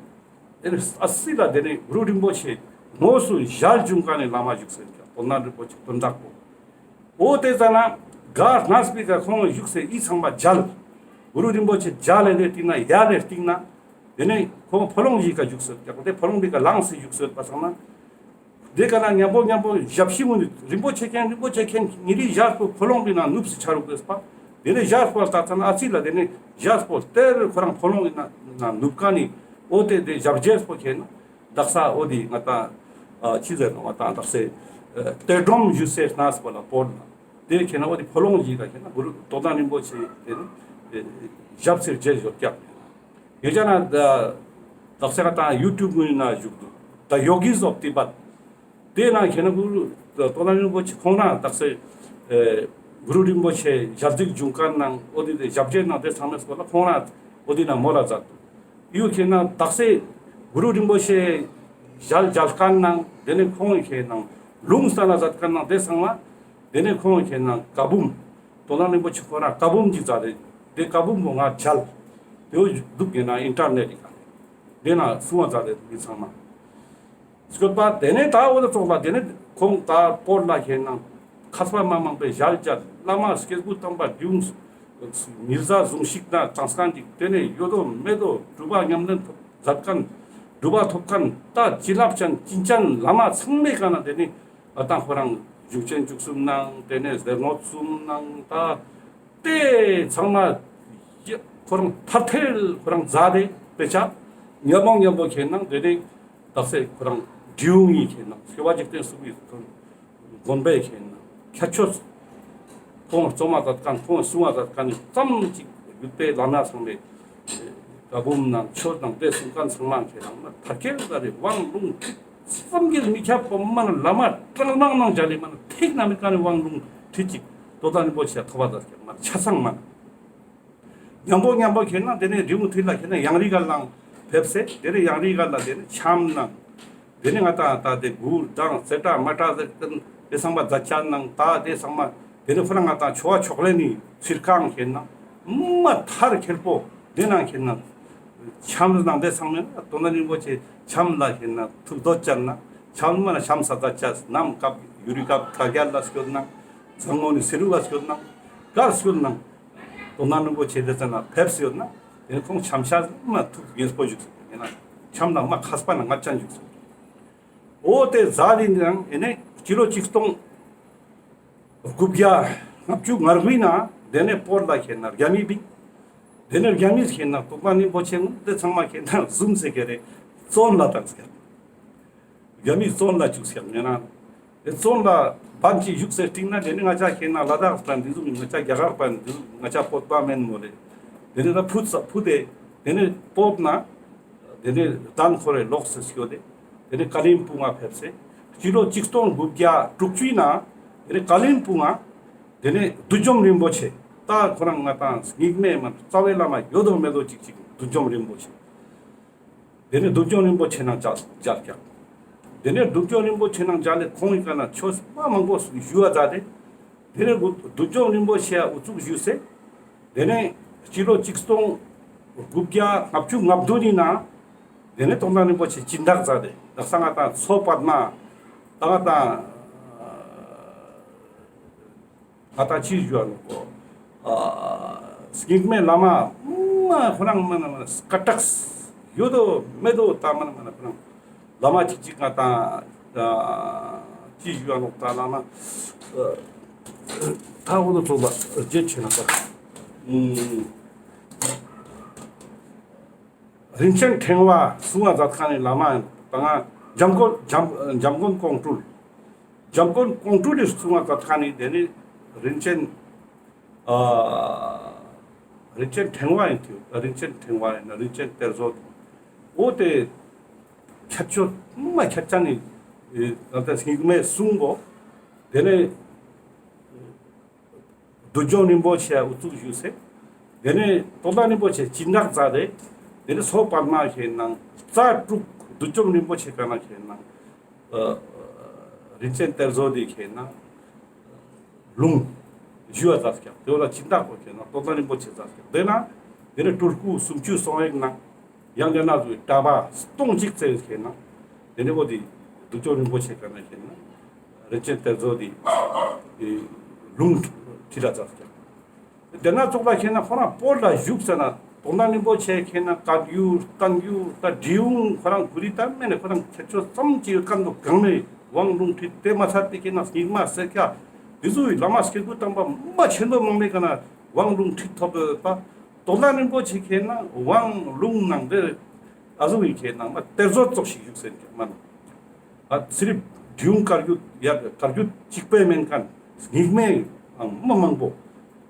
དེ་ནས་ཨ་སི་ལ་དེ་ནས་གུ་རུ་རིན་པོ་ཆེ་དངོས་སུ་ཞལ་བྱུང་ཀ་ནས་བླ་མ་བཞུགས་ཟེར་ཀྱང་དོན་དག་རིན་པོ་ཆེ་དོན་དག་པོ། འོ་དེ་ཙ་ན་ག་གནས་པའི་ཀ་ཁོང་བཞུགས་སའི་ཡུལ་ཚང་མ་མཇལ། གུ་རུ་རིན་པོ་ཆེ་མཇལ་ལེ་དེ་སྟིང་ན་ཡར་ལེ་སྟིང་ན། དེ་ནས་ཁོང་ཕོ་ལོང་ཞིག་ག་བཞུགས་སོད་ཀྱང་དེ་ཕོ་ལོང་པའི་ཀ་ལངས་སེ་བཞུགས་སོད་པ་སང་ན། དེ་ཀ་ན་མཉམ་པོ་མཉམ་པོ་ཞབས་ཕྱི་མུ་ནི་རིན་པོ་ཆེ་མཁན་རིན་པོ་ཆེ་མཁན་ཉེ་རི་ཞབས་པོ་ཕོ་ལོང་པའི་ནང་ནུབ་སེ་ཆ་རུག་པས་པ། དེ་ནས་ཞབས་པོ་ལ་ལྟ་ཙ་ན་ཨ་ཙི་ལ་དེ་ནས་ཞབས་པོ་སྟེར་ཁོ་རང་ཕོ་ལོང་པའི་ནང་ནུབ་ཀ་ནི། འོ་དེ་དེ་ཞབས་རྗེས་པོ་མཁན་ན། དག་ས་འོ་དེ་ང་ཏང་ཨ་ཅི་ཟེར་ནོ་ང་ཏང་དག་སའི་ཨ་གཏེར་སྒྲོམ་ཞུ་སའི་གནས་པོ་ལ་བོར་ན། དེ་ཁེ་ན་འོ་དེ་ཕོ་ལོང་ཞིག་ག་ཁེ་ན་གུ་རུ་རྟོགས་ལྡན་རིན་པོ་ཆེ་དེ་ནི་ཨེ་ཞབས་སེར་རྗེས་ཡོད་ཀྱག་ཡོད་ཀྱག་ན། དག་ས་ང་ཏང་ཡུ་ཊུབ་ངོས་ན་བཞུགས་འདུག་ད་ཡོ་གིས་ཨོཕ་ཏི་བད། དེ་ན་ཁེ་ན་གུ་རུ་རྟོགས་ལྡན་རིན་པོ་ཆེ་ཁོང་ན་དག་སའི་ཨེ་གུ་རུ་རིན་པོ་ཆེ་ཞལ་གཟིགས་བྱུང་ཁན་ནང་འོ་དེ་དེ་ཞབས་རྗེས་ནང་དེ་ཚང་མའི་སྐོར་ལ་ཁོང་ན་འོ་དེ་ན་མོལ་ལ་མཛད་འདུག་ཡུ་ཁེ་ན་དག་སའི་གུ་རུ་རིན་པོ་ཆེ་ཞལ་མཇལ་ཁན་ནང་དེ་ནས་ཁོང་ཁེ་ན་ལུང་སྟན་ན་མཛད་ཁན་ནང་དེ་ཚང་མ་དེ་ནས་ཁོང་ཁེ་ན་བཀའ་འབུམ་རྟོགས་ལྡན་རིན་པོ་ཆེ་ཁོ་རང་བཀའ་འབུམ་ཅིག་མཛད་དེ་དེ་བཀའ་འབུམ་པོ་ང་མཇལ་དེ་འོ་འདུག་ཡིན་ན་ཨིན་ཊར་ནེཊ་ཡི་ཀ་དེ་ན་གསུང་བ་མཛད་དེ་མི་ཚང་མ། སྐྱོད་པ་དེ་ནས་ད་འོ་དེ་ཚོགས་ལ་དེ་ནས་ཁོང་ད་བོད་ལ་ཁེ་ན་མཁས་པ་མ་མང་པོའི་ཞལ་མཇལ། བླ་མ་སྐྱེས་བུ་དམ་པ་འབྲི་གུང་ཉི་ཟླ་ཟུང་ཞིག་ན་གྲངས་ཀ་འདི་དེ་ནས་ཡོད་དོ་མེད་དོ་སྒྲུབ་པ་ཉམས་ལེན་ཐོབ་མཛད་ཁན་སྒྲུབ་པ་ཐོབ་ཁན་ད་བྱིན་རླབས་ཅན་བྱིན་ཅན་བླ་མ་ཚང་མའི་ཀ་ན་དེ་ནས་ང་ཏང་ཁོ་རང་གཞུང་ཆེན་བཅུ་གསུམ་ནང་དེ་ནས་ཟེར་ནོ་གསུམ་ནང་ད། དེ་ཚང་མ་ཁོ་རང་ཐ་ཐལ་ཁོ་རང་མཛད་དེ་དཔེ་ཆ་ཉམ་པོ་ཉམ་པོ་ཁེ་ན་དེ་ནས་དག་ས་ཁོ་རང་འབྲི་གུང་ངི་ཁེ་ན་སྐྱོབ་པ་འཇིག་རྟེན་གསུམ་གྱི་དགོན་པའི་ཁེ་ན་ཁྱད་ཆོས་ཁོང་རྩོམ་མ་མཛད་ཁན་ཁོང་གསུང་བ་མཛད་ཁན་ནི་ཙམ་ཅིག་བརྒྱུད་པའི་བླ་མ་ཚང་མའི་བཀའ་འབུམ་ནང་ཆོས་དང་དེ་གསུང་ཁན་ཚང་མ་ཁེ་ན་ཐ་ཐལ་ཟ་རེ་དབང་ལུང་བསམ་གྱིས་མི་ཁྱབ་པ་མ་ན་བླ་མ་གྲངས་མང་ནང་མཇལ་ལེ་མ་ན་ཐིག་ན་མི་ཀ་ནི་དབང་ལུང་ཁྲིད་ཅིག་རྟོགས་ལྡན་རིན་པོ་ཆེ་ཐོབ་པ་ད་ཀྱང་མ་ཆ་ཚང་མ་ན། ཉམ་པོ་ཉམ་པོ་ཁེ་ན་དེ་ནས་འབྲི་གུང་མཐིལ་ལ་ཁེ་ན་ཡང་རི་ག་ལ་ཕེབས་སེ་དེ་ནས་ཡང་རི་ག་ལ་དེ་ནས་འཆམ་ནང་དེ་ནས་ང་ཏང་ད་དེ་གུར་དང་ཙེ་ཏྲ་མ་ཏྲ་ཟེར་ཁན་དེ་ཚང་མ་མཛད་ཅན་ནང་ད་དེ་ཚང་མ་དེ་ནས་ཕུ་ན་ང་ཏང་ཆོ་བ་ཆོག་ལེ་ནི་ཚིར་ཁང་ཁེ་ན་མ་ཐར་ཁེལ་པོ་དེ་ནང་ཁེ་ན། འཆམ་ནང་དེ་ཚང་མ་ན་རྟོགས་ལྡན་རིན་པོ་ཆེ་འཆམ་ལ་ཁེ་ན་ཐུགས་འདོད་ཅན་ན་འཆམ་མ་ན་འཆམ་ས་ད་ཅས་ནམ་སྐབས་ཡུ་རི་སྐབས་ཁ་རྒྱལ་ལ་སྐྱོད་ན་ཚང་མོ་ནི་སི་རུ་ལ་སྐྱོད་ན་གར་སྐྱོད་ན་རྟོགས་ལྡན་རིན་པོ་ཆེ་དེ་ཙ་ན་ཕེབས་སེ་ཡོད་ན་དེ་ཁོང་འཆམ་ཤ་མ་ཐུགས་དགྱེས་པོ་བཞུགས་སེ་ཡིན་ན་འཆམ་ལ་མ་མཁས་པ་ན་ང་ཅན་བཞུགས་སེ་འོ་དེ་ཟ་ལི་ནང་ཨེ་ནས་སྤྱི་ལོ་ཆིག་སྟོང་དགུ་བརྒྱ་ལྔ་བཅུ་ང་དགུའི་ནང་དེ་ནས་བོད་ལ་ཁེ་ན་རྒྱ་མི་བིང་། དེ་ནས་རྒྱ་མིས་ཁེ་ན་རྟོགས་ལྡན་རིན་པོ་ཆེ་ངུ་དེ་ཚང་མ་ཁེ་ན་བཟུང་སེ་ཁེ་རེ་བཙོན་ལ་བཏང་ཟེར། རྒྱ་མིས་བཙོན་ལ་བཅུག་ཟེར་ཡིན་ན། དེ་བཙོན་ལ་བན་ཅིག་བཞུགས་སེ་སྟིང་ན་དེ་ནས་ང་ཅག་ཁེ་ན་ལ་དྭགས་པ་འདི་ཟུག་ང་ཅག་རྒྱ་གར་པ་འདི་ཟུག་ང་ཅག་བོད་པ་མེན་མོ་རེད། དེ་ནས་ད་ཕུད་ས་ཕུད་དེ་དེ་ནས་བོད་ན། དེ་ནས་གདན་ཁོ་རེ་ལོག་སེ་སྐྱོད་དེ། དེ་ནས་ཀ་ལིམ་པོང་ང་ཕེབས་སེ། སྤྱི་ལོ་ཆིག་སྟོང་དགུ་བརྒྱ་དྲུག་ཅུའི་ནང་། དེ་ནས་ཀ་ལིམ་པོང་ང་། དེ་ནས་བདུད་འཇོམས་རིན་པོ་ཆེ། ད་ཁོ་རང་ང་ཏང་རྙིང་མའི་མ་རྩ་བའི་བླ་མ་ཡོད་དོ་མེད་དོ་ཅིག་ཅིག་བདུད་འཇོམས་རིན་པོ་ཆེ། དེ་ནས་བདུད་འཇོམས་རིན་པོ་ཆེ་ནང་མཇལ་མཇལ་ཀྱག་དེ་ནས་བདུད་འཇོམས་རིན་པོ་ཆེ་ནང་མཇལ་ལེ་ཁོང་གི་ཀ་ན་ཆོས་མ་མང་པོ་ཞུ་བ་མཛད་དེ། དེ་ནས་བདུད་འཇོམས་རིན་པོ་ཆེ་ཡ་དབུ་བཙུགས་ཞུས་སེ། དེ་ནས་སྤྱི་ལོ་ཆིག་སྟོང་དགུ་བརྒྱ་ལྔ་བཅུ་ང་བདུན་ནི་ནང་། དེ་ནས་རྟོགས་ལྡན་རིན་པོ་ཆེ་སྦྱིན་བདག་མཛད་དེ་དག་ས་ང་ཏང་མཚོ་པདྨ། ད་ང་ཏང་ང་ཏང་ཅི་ཞུ་བ་ནོ་ཀོ། ཨ་རྙིང་མའི་བླ་མ་མ་ཁོ་རང་མ་ན་མ་ན་ཀ་ཏགས་ཡོད་དོ་མེད་དོ་ད་མ་ན་མ་ན་ཁོ་རང་བླ་མ་ཅིག་ཅིག་ང་ཏང་ཅི་ཞུ་བ་ནོ་ད་བླ་མ་ད་འོ་དོ་ཚོ་བ་རྗེ་ཆེ་ན་པ། རིན་ཆེན་ཕྲེང་བ་གསུང་བ་མཛད་ཁན་ནི་བླ་མ་ཡིན་ད་ང་འཇམ་མགོན་འཇམ་འཇམ་མགོན་ཀོང་སྤྲུལ། འཇམ་མགོན་ཀོང་སྤྲུལ་ལི་གསུང་བ་མཛད་ཁན་ནི་དེ་ནི་རིན་ཆེན་ཨ་ རིན་ཆེན་ཕྲེང་བ་ཡིན་ཏེ། རིན་ཆེན་ཕྲེང་བ་ཡིན་ན་རིན་ཆེན་གཏེར་མཛོད། འོ་དེ་ཁྱད་ཆོས་མ་ཁྱད་ཆ་ནི་ཨེ་ད་ལྟ་སྙིགས་མའི་གསུང་གོ། དེ་ནས་བདུད་འཇོམས་རིན་པོ་ཆེ་འུ་ཚུགས་བཞུགས་སེ། དེ་ནས་རྟོགས་ལྡན་རིན་པོ་ཆེ་སྦྱིན་བདག་མཛད་དེ། དེ་ནས་སོ་པདྨ་ཁེ་ནང་རྩ་དྲུག་བདུད་འཇོམས་རིན་པོ་ཆེ་ཀ་ན་ཁེ་ནང་ཨ་རིན་ཆེན་གཏེར་མཛོད་དེ་ཁེ་ནང་ལུང་ཞུ་བ་མཛད་ཀྱག། དེ་བོ་ལ་སྦྱིན་བདག་པོ་ཁེ་ནང་རྟོགས་ལྡན་རིན་པོ་ཆེ་མཛད་ཀྱག། དེ་ན་དེ་ནས་སྤྲུལ་སྐུ་སུམ་ཅུ་སོ་གཉིས་ནང་ཡང་དེ་ན་ཚོ་གྲྭ་པ་སྟོང་གཅིག་ཙམ་ཁེ་ནང་དེ་ནས་འོ་དེ་བདུད་འཇོམས་རིན་པོ་ཆེ་ཀ་ན་ཁེ་ནང་རིན་ཆེན་གཏེར་མཛོད་དེ་ལུང་ཁྲིད་ལ་མཛད་ཀྱག། དེ་ན་ཚོགས་ལ་ཁེ་ན་ཁོ་རང་བོད་ལ་བཞུགས་ཟེར་ན་རྟོགས་ལྡན་རིན་པོ་ཆེ་ཁེ་ན་བཀའ་འགྱུར་བསྟན་འགྱུར་ད་འབྲི་གུང་ཁོ་རང་གུ་རི་ད་མེ་ནས་ཁོ་རང་ཁྱད་ཆོས་ཙམ་ཅིག་ཡོད་མཁན་པོ་གང་མེད་དབང་ལུང་ཁྲིད། དེ་མ་ཚད་དེ་ཁེ་ན་སྙིགས་མ་སེར་སྐྱ་དེ་ཚོའི་བླ་མ་སྐྱེས་བུ་དམ་པ་མ་ཆེན་པོ་མང་མེད་ཀ་ན་དབང་ལུང་ཁྲིད་ཐོབ་ཡོད་པ། རྟོགས་ལྡན་རིན་པོ་ཆེ་ཁེ་ན་དབང་ལུང་ནང་དེ་ཨ་ཟུག་གི་ཁེ་ན་མ་གཏེར་མཛོད་ཙོགས་ཤིག་བཞུགས་ཟེར་ཀྱག་མ་ན། ཨ་ཚེ་རབས་འབྲི་གུང་བཀའ་བརྒྱུད་ཡ་བཀའ་བརྒྱུད་གཅིག་པའི་མན་ཁན་སྙིགས་མའི་ཨང་མ་མང་པོ།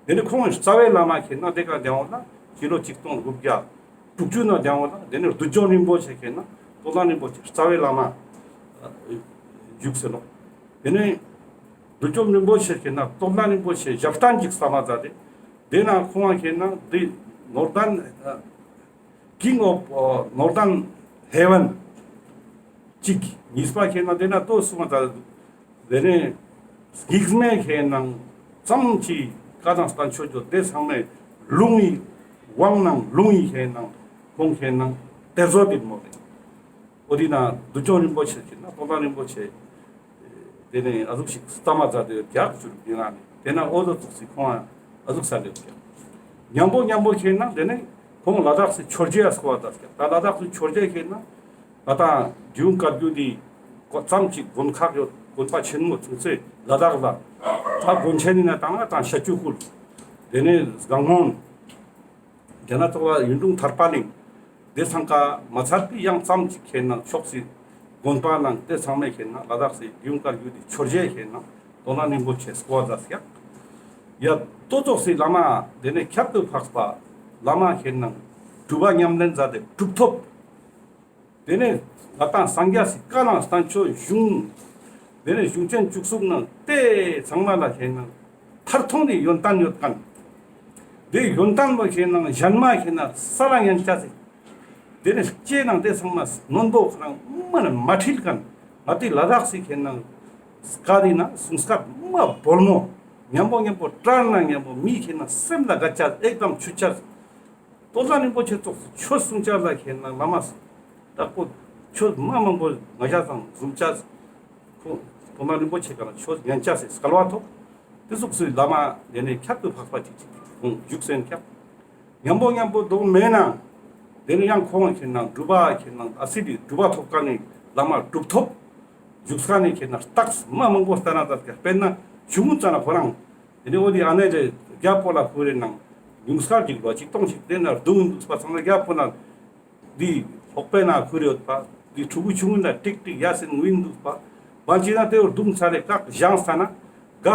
དེ་ནས་ཁོང་རྩ་བའི་བླ་མ་ཁེ་ན་དེ་ཀ་དེ་བོ་ལ་སྤྱི་ལོ་ཆིག་སྟོང་དགུ་བརྒྱ་དྲུག་ཅུ་ན་དེ་བོ་ལ་དེ་ནས་བདུད་འཇོམས་རིན་པོ་ཆེ་ཁེ་ན་རྟོགས་ལྡན་རིན་པོ་ཆེ་རྩ་བའི་བླ་མ་ཨ་བཞུགས་ཟེར་ནོག། དེ་ནས་བདུད་འཇོམས་རིན་པོ་ཆེ་ཁེ་ན་རྟོགས་ལྡན་རིན་པོ་ཆེ་ཞབས་བརྟན་ཅིག་བསམ་མ་མཛད་དེ། དེ་ན་ཁོང་ཁེ་ན་དེ་ནོར་དན་ཨ་King of ནོར་དན་ཧེ་ཝན་གཅིག། གཉིས་པ་ཁེ་ན་དེ་ན་ཏོ་སུ་མ་ད་དེ་ནས་སྙིགས་མའི་ཁེ་ནང་ཙམ་ཅིག་བཀའ་དང་བསྟན་བཅོས་བརྗོད་དེ་ཚང་མའི་ལུང་ཡི་དབང་ནང་ལུང་ཡི་ཁེ་ནང་ཁོང་ཁེ་ནང་གཏེར་མཛོད་དེ་མོ་རེད། འོ་དེ་ན་བདུད་འཇོམས་རིན་པོ་ཆེ་ཁེ་ན་རྟོགས་ལྡན་རིན་པོ་ཆེ་དེ་ནས་ཨ་ཟུག་ཞིག་བསམ་མ་མཛད་དེ་རྒྱག་ཅུར་དེ་ན་ནི་དེ་ན་འོ་དོ་ཙོགས་སི་ཁོང་ཨ་ཟུག་ས་ལེབ་ཀྱག། མཉམ་པོ་མཉམ་པོ་ཁེ་ན་དེ་ནས་ཁོང་ལ་དྭགས་སི་ཆོས་རྗེ་ཨ་སྐོ་བ་དར་ཀྱག། ད་ལ་དྭགས་སི་ཆོས་རྗེ་ཁེ་ན་ང་དང་འབྲི་གུང་བཀའ་བརྒྱུད་དེ་ཀོ་ཙམ་ཅིག་དགོན་ཁག་ཡོད་དགོན་པ་ཆེན་མོ་ཚུགས་ཚེ་ལ་དྭགས་ལ་ད་དགོན་ཆེན་ནི་ན་དང་ང་དང་ཤ་ཆུ་ཁུལ་དེ་ནས་སྒང་སྨོན། དེ་ན་ཚོགས་ལ་ཡུན་ཀྲུང་ཐར་པ་གླིང་། དེ་ཚང་ཀ་མ་ཚར་པའི་ཡང་ཙམ་ཅིག་ཁེ་ན་ཕྱོགས་སི་དགོན་པ་ནང་དེ་ཚང་མའི་ཁེ་ན་ལ་དྭགས་སི་འབྲི་གུང་བཀའ་བརྒྱུད་དེ་ཆོས་རྗེ་ཁེ་ན་རྟོགས་ལྡན་རིན་པོ་ཆེ་སྐོ་བ་མཛད་ཀྱག། ཡ་ཏོ་ཙོགས་སི་བླ་མ་དེ་ནས་ཁྱད་དུ་འཕགས་པ་བླ་མ་ཁེ་ན་སྒྲུབ་པ་ཉམས་ལེན་མཛད་དེ་གྲུབ་ཐོབ། དེ་ནས་ང་དང་སངས་རྒྱས་སི་བཀའ་དང་བསྟན་བཅོས་གཞུང་། དེ་ནས་གཞུང་ཆེན་བཅུ་གསུམ་ནང་དེ་ཚང་མ་ལ་ཁེ་ན་མཐར་ཐུག་ནི་ཡོན་ཏན་ཡོད་མཁན། དེ་ཡོན་ཏན་པོ་ཁེ་ན་གཞན་མ་ཁེ་ན་ས་ལ་ཉན་ཆ་སི། དེ་ནས་ལྕེ་ནང་དེ་ཚང་མ་རྣོན་པོ་ཁེ་ན་མ་ན་མ་ཁྲིལ་མཁན། ང་དེ་ལ་དྭགས་སི་ཁེ་ན་བཀའ་དེ་ན་གསུང་སྐད་མ་བོལ་མོ། མཉམ་པོ་མཉམ་པོ་བཀྲལ་ན་མཉམ་པོ་མི་ཁེ་ན་སེམས་ལ་དགའ་ཆ་ཨེག་དམ་ཆུ་ཆ། རྟོགས་ལྡན་རིན་པོ་ཆེ་ཙོགས་ཆོས་གསུང་ཅེས་ལ་ཁེ་ན་བླ་མ་དག་པོ་ཆོས་མ་མང་པོ་ང་ཞ་ཚང་གསུང་ཅེས། ཁོང་རྟོགས་ལྡན་རིན་པོ་ཆེ་ཀ་ན་ཆོས་ཉན་ཅེས་སི་སྐལ་བ་ཐོབ། དེ་ཙོགས་སི་བླ་མ་དེ་ནས་ཁྱད་དུ་འཕགས་པ་ཅིག་ཅིག་ཁོང་བཞུགས་སེ་ཡོད་ཀྱག། མཉམ་པོ་མཉམ་པོ་དོ་མེད་ན་དེ་ནས་ཡང་ཁོང་ཁེ་ན་སྒྲུབ་པ་ཁེ་ན་ཨ་སི་དེ་སྒྲུབ་པ་ཐོབ་མཁན་ནི་བླ་མ་གྲུབ་ཐོབ་བཞུགས་མཁན་ནི་ཁེ་ན་རྟགས་མ་མང་པོ་ལྟ་ན་ད་ཀྱག། དཔེར་ན་ཆུང་ངུ་ཙ་ན་ཁོ་རང་དེ་ནས་འོ་དེ་ཨ་ནེ་རེ་རྒྱལ་པོ་ལ་ཁུ་རེ་ནང་ཉུང་སྐར་གྱི་ལོ་ཆིག་སྟོང་ཞིག་དེ་ན་རྡུང་འདུག་པ་ཚང་ན་རྒྱལ་པོ་ན་འདི་ལྷོག་པའི་ན་ཁུ་རེ་ཡོད་པ་འདི་ཕྲུ་གུ་ཆུང་ངུ་ན་ཀྲིག་ཀྲིག་ཡ་སེན་ངུ་ཡིན་འདུག་པ། བན་ཅི་ན་དེ་བོ་རྡུང་ཚར་རེ་བཀག་བཞེངས་ས་ན་ག་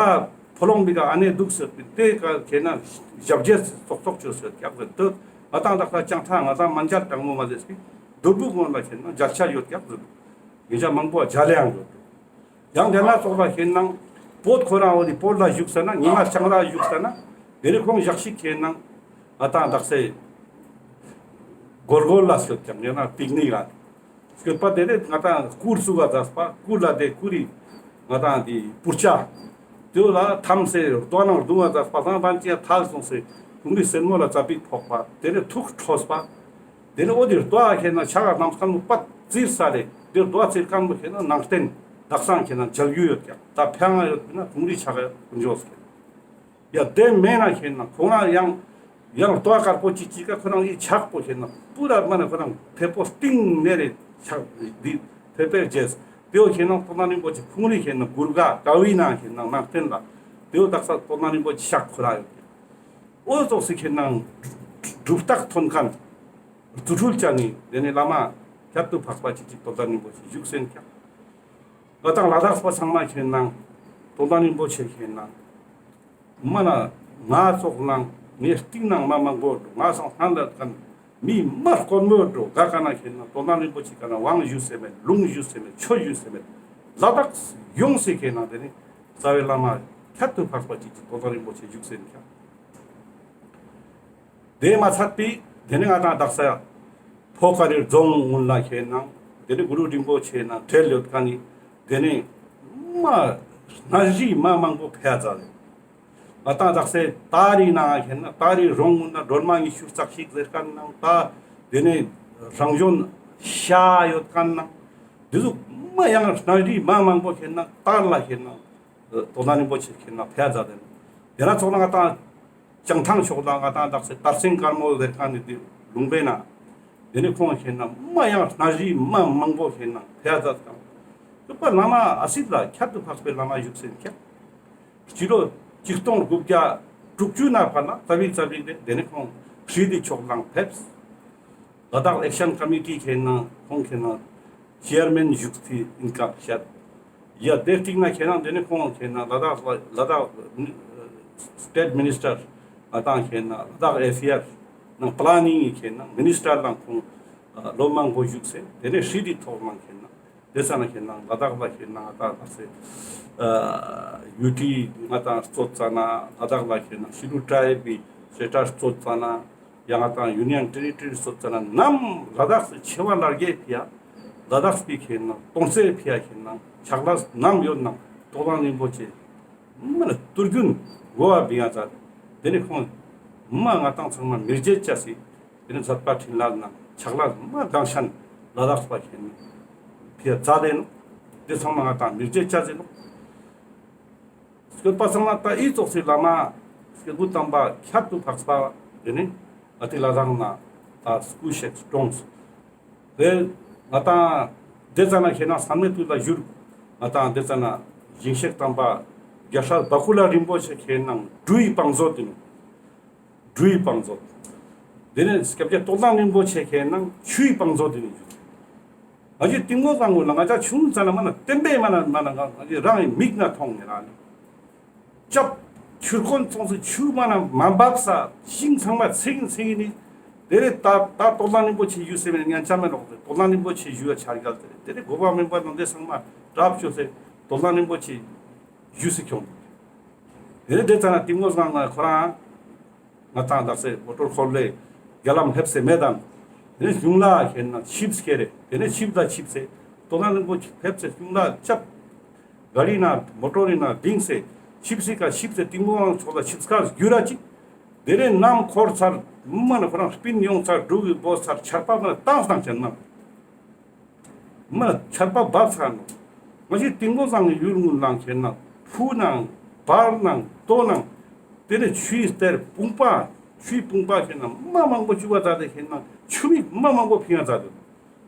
ཕོ་ལོང་མི་ག་ཨ་ནེ་འདུག་ཟེར་པིན་དེ་ག་ཁེ་ན་ཞབས་རྗེས་ཙོག་ཙོག་ཅོས་ཟེར་ཀྱག་ཟེར་དུ་ང་དང་དག་ས་ཅང་ཐ་ང་དང་མན་ཇལ་དྲང་མོ་མ་ཟེར་སི་རྡོ་སྦུག་ངོ་ལ་ཁེ་ན་མཇལ་ཆ་ཡོད་ཀྱག་ཟེར་དུ་ཡིན་ཅང་མང་པོ་མཇལ་ཡང་ཡོད་དུ། ཡང་དེ་ན་ཙོགས་པ་ཁེ་ན་བོད་ཁོ་རང་འོ་དེ་བོད་ལ་བཞུགས་ས་ན་ཉི་མ་ལྕང་ར་བཞུགས་ས་ན་དེ་ནས་ཁོང་ཞག་ཤིག་ཁེ་ན་ང་དང་དག་ས་སྒོར་སྒོར་ལ་སྐྱོད་ཀྱང་ཡང་ན་པིག་ནིག་ལ་སྐྱོད་པ་དེ་ནས་ང་དང་གུར་བཙུགས་པ་མཛད་པ་གུར་ལ་དེ་གུར་རི་ང་དང་དེ་པུར་ཆ་དེ་ལ་ཐམ་སེ་རྡོ་ནང་རྡུང་བ་མཛད་པ་སང་བན་ཅི་ཡང་ཐལ་སོང་སེ་ཁོང་གི་སེན་མོ་ལ་ཙ་པིག་ཕོག་པ་དེ་ནས་ཐུགས་ཁྲོས་པ། དེ་ནས་འོ་དེ་རྡོ་ཨ་ཁེ་ན་ཆ་ག་ནམ་སྐམ་པོ་པད་ཙིར་ས་ལེ། དེ་རྡོ་ཨ་ཙིར་སྐམ་པོ་ཁེ་ན་ནང་བསྟན་དག་སང་ཁེ་ན་མཇལ་རྒྱུ་ཡོད་ཀྱག། ད་ཕེ་ང་ཡོད་པ་ན་ཁོང་རི་ཆ་ག་ཡོད་ཀུན་འཇོག་ཟེར། ཡ་དེ་མེད་ན་ཁེ་ན་ཁོང་རང་ཡང་ཡང་རྡོ་ཨ་དཀར་པོ་ཅིག་ཅིག་ག་ཁོ་རང་ཡི་ཆག་པོ་ཁེ་ན་པུ་ར་མ་ན་ཁོ་རང་ཐེ་པོ་སྟིང་ནེ་རེ་ཆག་འདི་ཐེ་པེ་རྗེས་དེའོ་ཁེ་ན་རྟོགས་ལྡན་རིན་པོ་ཆེ་ཁོང་རི་ཁེ་ན་གུར་ག་ཀ་བི་ན་ཁེ་ན་ནང་བསྟན་ལ་དེའོ་དག་ས་རྟོགས་ལྡན་རིན་པོ་ཆེ་ཆག་ཁོ་ར་ཡོད་ཀྱག། འོ་ཙོགས་སི་ཁེ་ན་གྲུབ་རྟགས་ཐོན་མཁན་རྫུ་འཕྲུལ་ཅན་ནི་དེ་ནས་བླ་མ་ཁྱད་དུ་འཕགས་པ་ཅིག་ཅིག་རྟོགས་ལྡན་རིན་པོ་ཆེ་བཞུགས་སེ་ཡོད་ཀྱག། ང་དང་ལ་དྭགས་པ་ཚང་མ་ཁེ་ན་རྟོགས་ལྡན་རིན་པོ་ཆེ་ཁེ་ན་མ་ན་ང་ཙོགས་ནང་ ངའི་སྟིང་ནང་མ་མང་པོ་འགྲོ། ང་སང་སྔན་ལ་ཀ་ནེ་མི་མ་དཀོན་མོ་འགྲོ། ག་ཀ་ནེ་ཁེན་ན་རྟོགས་ལྡན་རིན་པོ་ཆེ་ཀ་ནེ་དབང་ཞུས་སེ་མེད། ལུང་ཞུས་སེ་མེད། ཆོས་ཞུས་སེ་མེད། ལ་དྭགས་ཡོངས་སེ་ཁེན་ན་དེ་ནེ་རྩ་བའི་བླ་མ་ཁྱད་དུ་འཕགས་པ་ཅིག་ཅིག་རྟོགས་ལྡན་རིན་པོ་ཆེ་བཞུགས་སེ་ཡིན་ཀྱག། དེ་མ་ཚད་པའི་དེ་ནེ་ང་དང་དག་ས་ཕོ་ཀ་རི་རྫོང་ངུན་ལ་ཁེན་ན་དེ་ནེ་གུ་རུ་རིན་པོ་ཆེ་ནང་འབྲེལ་ཡོད་ཁན་ནི་དེ་ནེ་མ་གནས་རི་མ་མང་པོ་ཕེ་ཛད་དེ། ང་དང་དག་ས་ཏ་རི་ནང་ཁེན་ན་ཏ་རི་རོང་ངུན་ན་སྒྲོལ་མ་ཉི་ཤུ་རྩ་གཅིག་ཟེར་ཁན་ནང་ཏ་དེ་ནེ་རང་བྱོན་ཤ་ཡོད་ཁན་ནང་དེ་ཟུག་མ་ཡང་གནས་རི་མ་མང་པོ་ཁེན་ན་ཏ་ལ་ཁེན་ན་རྟོགས་ལྡན་རིན་པོ་ཆེ་ཁེན་ན་ཕེ་ཛད་དེ། དེ་ན་ཚོགས་ལ་ང་དང་བྱང་ཐང་ཕྱོགས་ལ་ང་དང་དག་ས་དར་སེང་དཀར་མོ་ཟེར་ཁན་ནི་དེ་ལུང་པའི་ནང་དེ་ནེ་ཁོང་ཁེན་ན་མ་ཡང་གནས་རི་མ་མང་པོ་ཁེན་ན་ཕེ་ཛད་དེ། ཡོད་པ་བླ་མ་ཨ་སི་ལ་ཁྱད་དུ་འཕགས་པའི་བླ་མ་བཞུགས་སེ་ཡིན་ཀྱག། སྤྱི་ལོ་ཆིག་སྟོང་དགུ་བརྒྱ་དྲུག་ཅུ་ནེ་ཕར་ལ་ཙ་པིག་ཙ་པིག་དེ་དེ་ནེ་ཁོང་ཤྲི་ཌི་ཕྱོགས་ལ་ཕེབས། ལ་དྭགས་ཨེག་ཤན་ཀོ་མི་ཊི་ཁེན་ན་ཁོང་ཁེན་ན་ཅེར་མེན་བཞུགས་ཏེ་ཡིན་ཀྱག་ཤད། ཡ་དེ་སྟིང་ནེ་ཁེན་ན་དེ་ནེ་ཁོང་ཁེན་ན་ལ་དྭགས་ལ་ལ་དྭགས་སི་ཊེཊ་མི་ནིས་ཊར་ང་དང་ཁེན་ན་ལ་དྭགས་ཨེ་ཕི་ཡར་ནང་པ་ལ་ནིང་ངི་ཁེན་ན་མི་ནིས་ཊར་ལ་ཁོང་ལོ་མང་པོ་བཞུགས་སེ་དེ་ནེ་ཤྲི་ཌི་ཐོག་ལ་ཁེན་ན་དེ་ཙ་ན་ཁེན་ན་ལ་དྭགས་ལ་ཁེན་ན་ང་དང་དག་ས་ཡུ་ཊི་ང་དང་རྩོད་ཙ་ན་ལ་དྭགས་ལ་ཁེན་ན་ཤེ་ཌུལ་ཊྲའིབ་བི་ཅེ་ཊར་རྩོད་ཙ་ན་ཡང་ང་དང་ཡུ་ནི་ཡན་ཊེ་རི་ཊོ་རི་རྩོད་ཙ་ན་ནམ་ལ་དྭགས་སི་ཆེ་བ་ལར་གེ་ཕི་ཡ་ལ་དྭགས་པའི་ཁེན་ན་སྟོང་ཚེ་ཕི་ཡ་ཁེན་ན་ཕྱག་ལས་ནམ་ཡོད་ནང་རྟོགས་ལྡན་རིན་པོ་ཆེ་མ་ན་ཏུར་གུན་གོ་བ་བི་ཡ་ཛད། དེ་ནེ་ཁོང་མ་ང་དང་ཚང་མ་མི་རྗེ་ཅས་སི་དེ་ནེ་མཛད་པ་འཕྲིན་ལས་ནང་ཕྱག་ལས་མ་གང་ཤན་ལ་དྭགས་པ་ཁེན་ན་ཕི་ཡ་ཛད་དེ་ནོག། དེ་ཚང་མ་ང་དང་མི་རྗེ་ཅས་སི་ནོག། སྐྱོད་པ་ཚང་མ་ཏ་འི་ཙོགས་སི་བླ་མ་སྐྱེས་བུ་དམ་པ་ཁྱད་དུ་འཕགས་པ་དེ་ནེ་ཨ་ཏི་ལ་དྭགས་ནེ་ཏ་སྐུ་གཤེགས་གྲོངས། དེ་ང་དང་དེ་ཙ་ན་ཁེན་ན་ཚང་མའི་དུས་ལ་བཞུགས། ང་དང་དེ་ཙ་ན་ཞིང་གཤེགས་དམ་པ་རྒྱལ་སྲས་བ་ཀུ་ལ་རིན་པོ་ཆེ་ཁེན་ན་འབྲུའི་བང་མཛོད་དེ་ནེ་འབྲུའི་བང་མཛོད། དེ་ནེ་སྐྱབས་རྗེ་རྟོགས་ལྡན་རིན་པོ་ཆེ་ཁེན་ན་ཆུའི་བང་མཛོད་དེ་ནེ་བཞུགས། ང་ཞའི་གཏིང་མོ་སྒང་ངུན་ལ་ང་ཞ་ཆུང་ཙ་ན་མ་ན་བསྟན་པའི་མ་ན་མ་ན་ང་ཞའི་རང་གི་མིག་ནེ་མཐོང་ངེ་ར་ནི། ཅབ། ཆུ་ཁོན་ཚོང་སི་ཆུ་མ་ན་མ་འབབ་ས་ཤིང་ཚང་མ་ཚིག་ཚིག་ནི། དེ་རེ་ཏ་ཏ་རྟོགས་ལྡན་རིན་པོ་ཆེ་བཞུགས་སེ་མེད་ཉན་ཆ་མེད་ནོག། རྟོགས་ལྡན་རིན་པོ་ཆེ་བཞུགས་ཡ་ཆ་རྒྱལ་དེ་རེ་དེ་རེ་གོ་བ་མེད་པ་ནང་དེ་ཚང་མ་གྲབས་ཅོས་སེ་རྟོགས་ལྡན་རིན་པོ་ཆེ་བཞུགས་སེ་ཁྱོང་། དེ་རེ་དེ་ཙ་ན་གཏིང་མོ་སྒང་ང་ཁོ་རང་ང་དང་དག་ས་མོ་ཊོར་ཁོར་ལེ་རྒྱ་ལམ་ལེབས་སེ་མེད་དམ། དེ་ནེ་གཞུང་ལ་ཁེན་ན་ཆིབས་སྐྱེ་རེ། དེ་ནེ་ཆིབས་ལ་ཆིབས་སེ་རྟོགས་ལྡན་རིན་པོ་ཆེ་ཕེབས་སེ་གཞུང་ལ་ཅབ། ག་རི་ནེ་མོ་ཊོར་རི་ནེ་བིངས་སེ་ཆིབས་སི་ཀ་ཆིབས་སེ་གཏིང་མོ་སྒང་ཕྱོགས་ལ་ཆིབས་ཀ་རྒྱུ་ར་ཅིག། དེ་ནེ་ནམ་འཁོར་ཚར་མ་ན་ཁོ་རང་སྤིན་ཡོང་ཚར་འབྲུག་གི་བོ་ཚར་ཆར་པ་མ་ན་བཏང་བཏང་ཅན་ན། མ་ཆར་པ་བབས་ཚར་ནོག། ང་ཞའི་གཏིང་མོ་སྒང་གི་ཡུལ་ངུན་ལ་ཁེན་ན་ཕུ་ནང་བར་ནང་རྡོ་ནང་དེ་ནེ་ཆུའི་གཏེར་བུང་པ་ཆུའི་བུང་པ་ཁེན་ན་མ་མང་པོ་བཅུག་པ་ཛད་དེ་ཁེན་ན་ཆུ་མིག་མ་མང་པོ་ཕིང་ང་ཛད་དེ།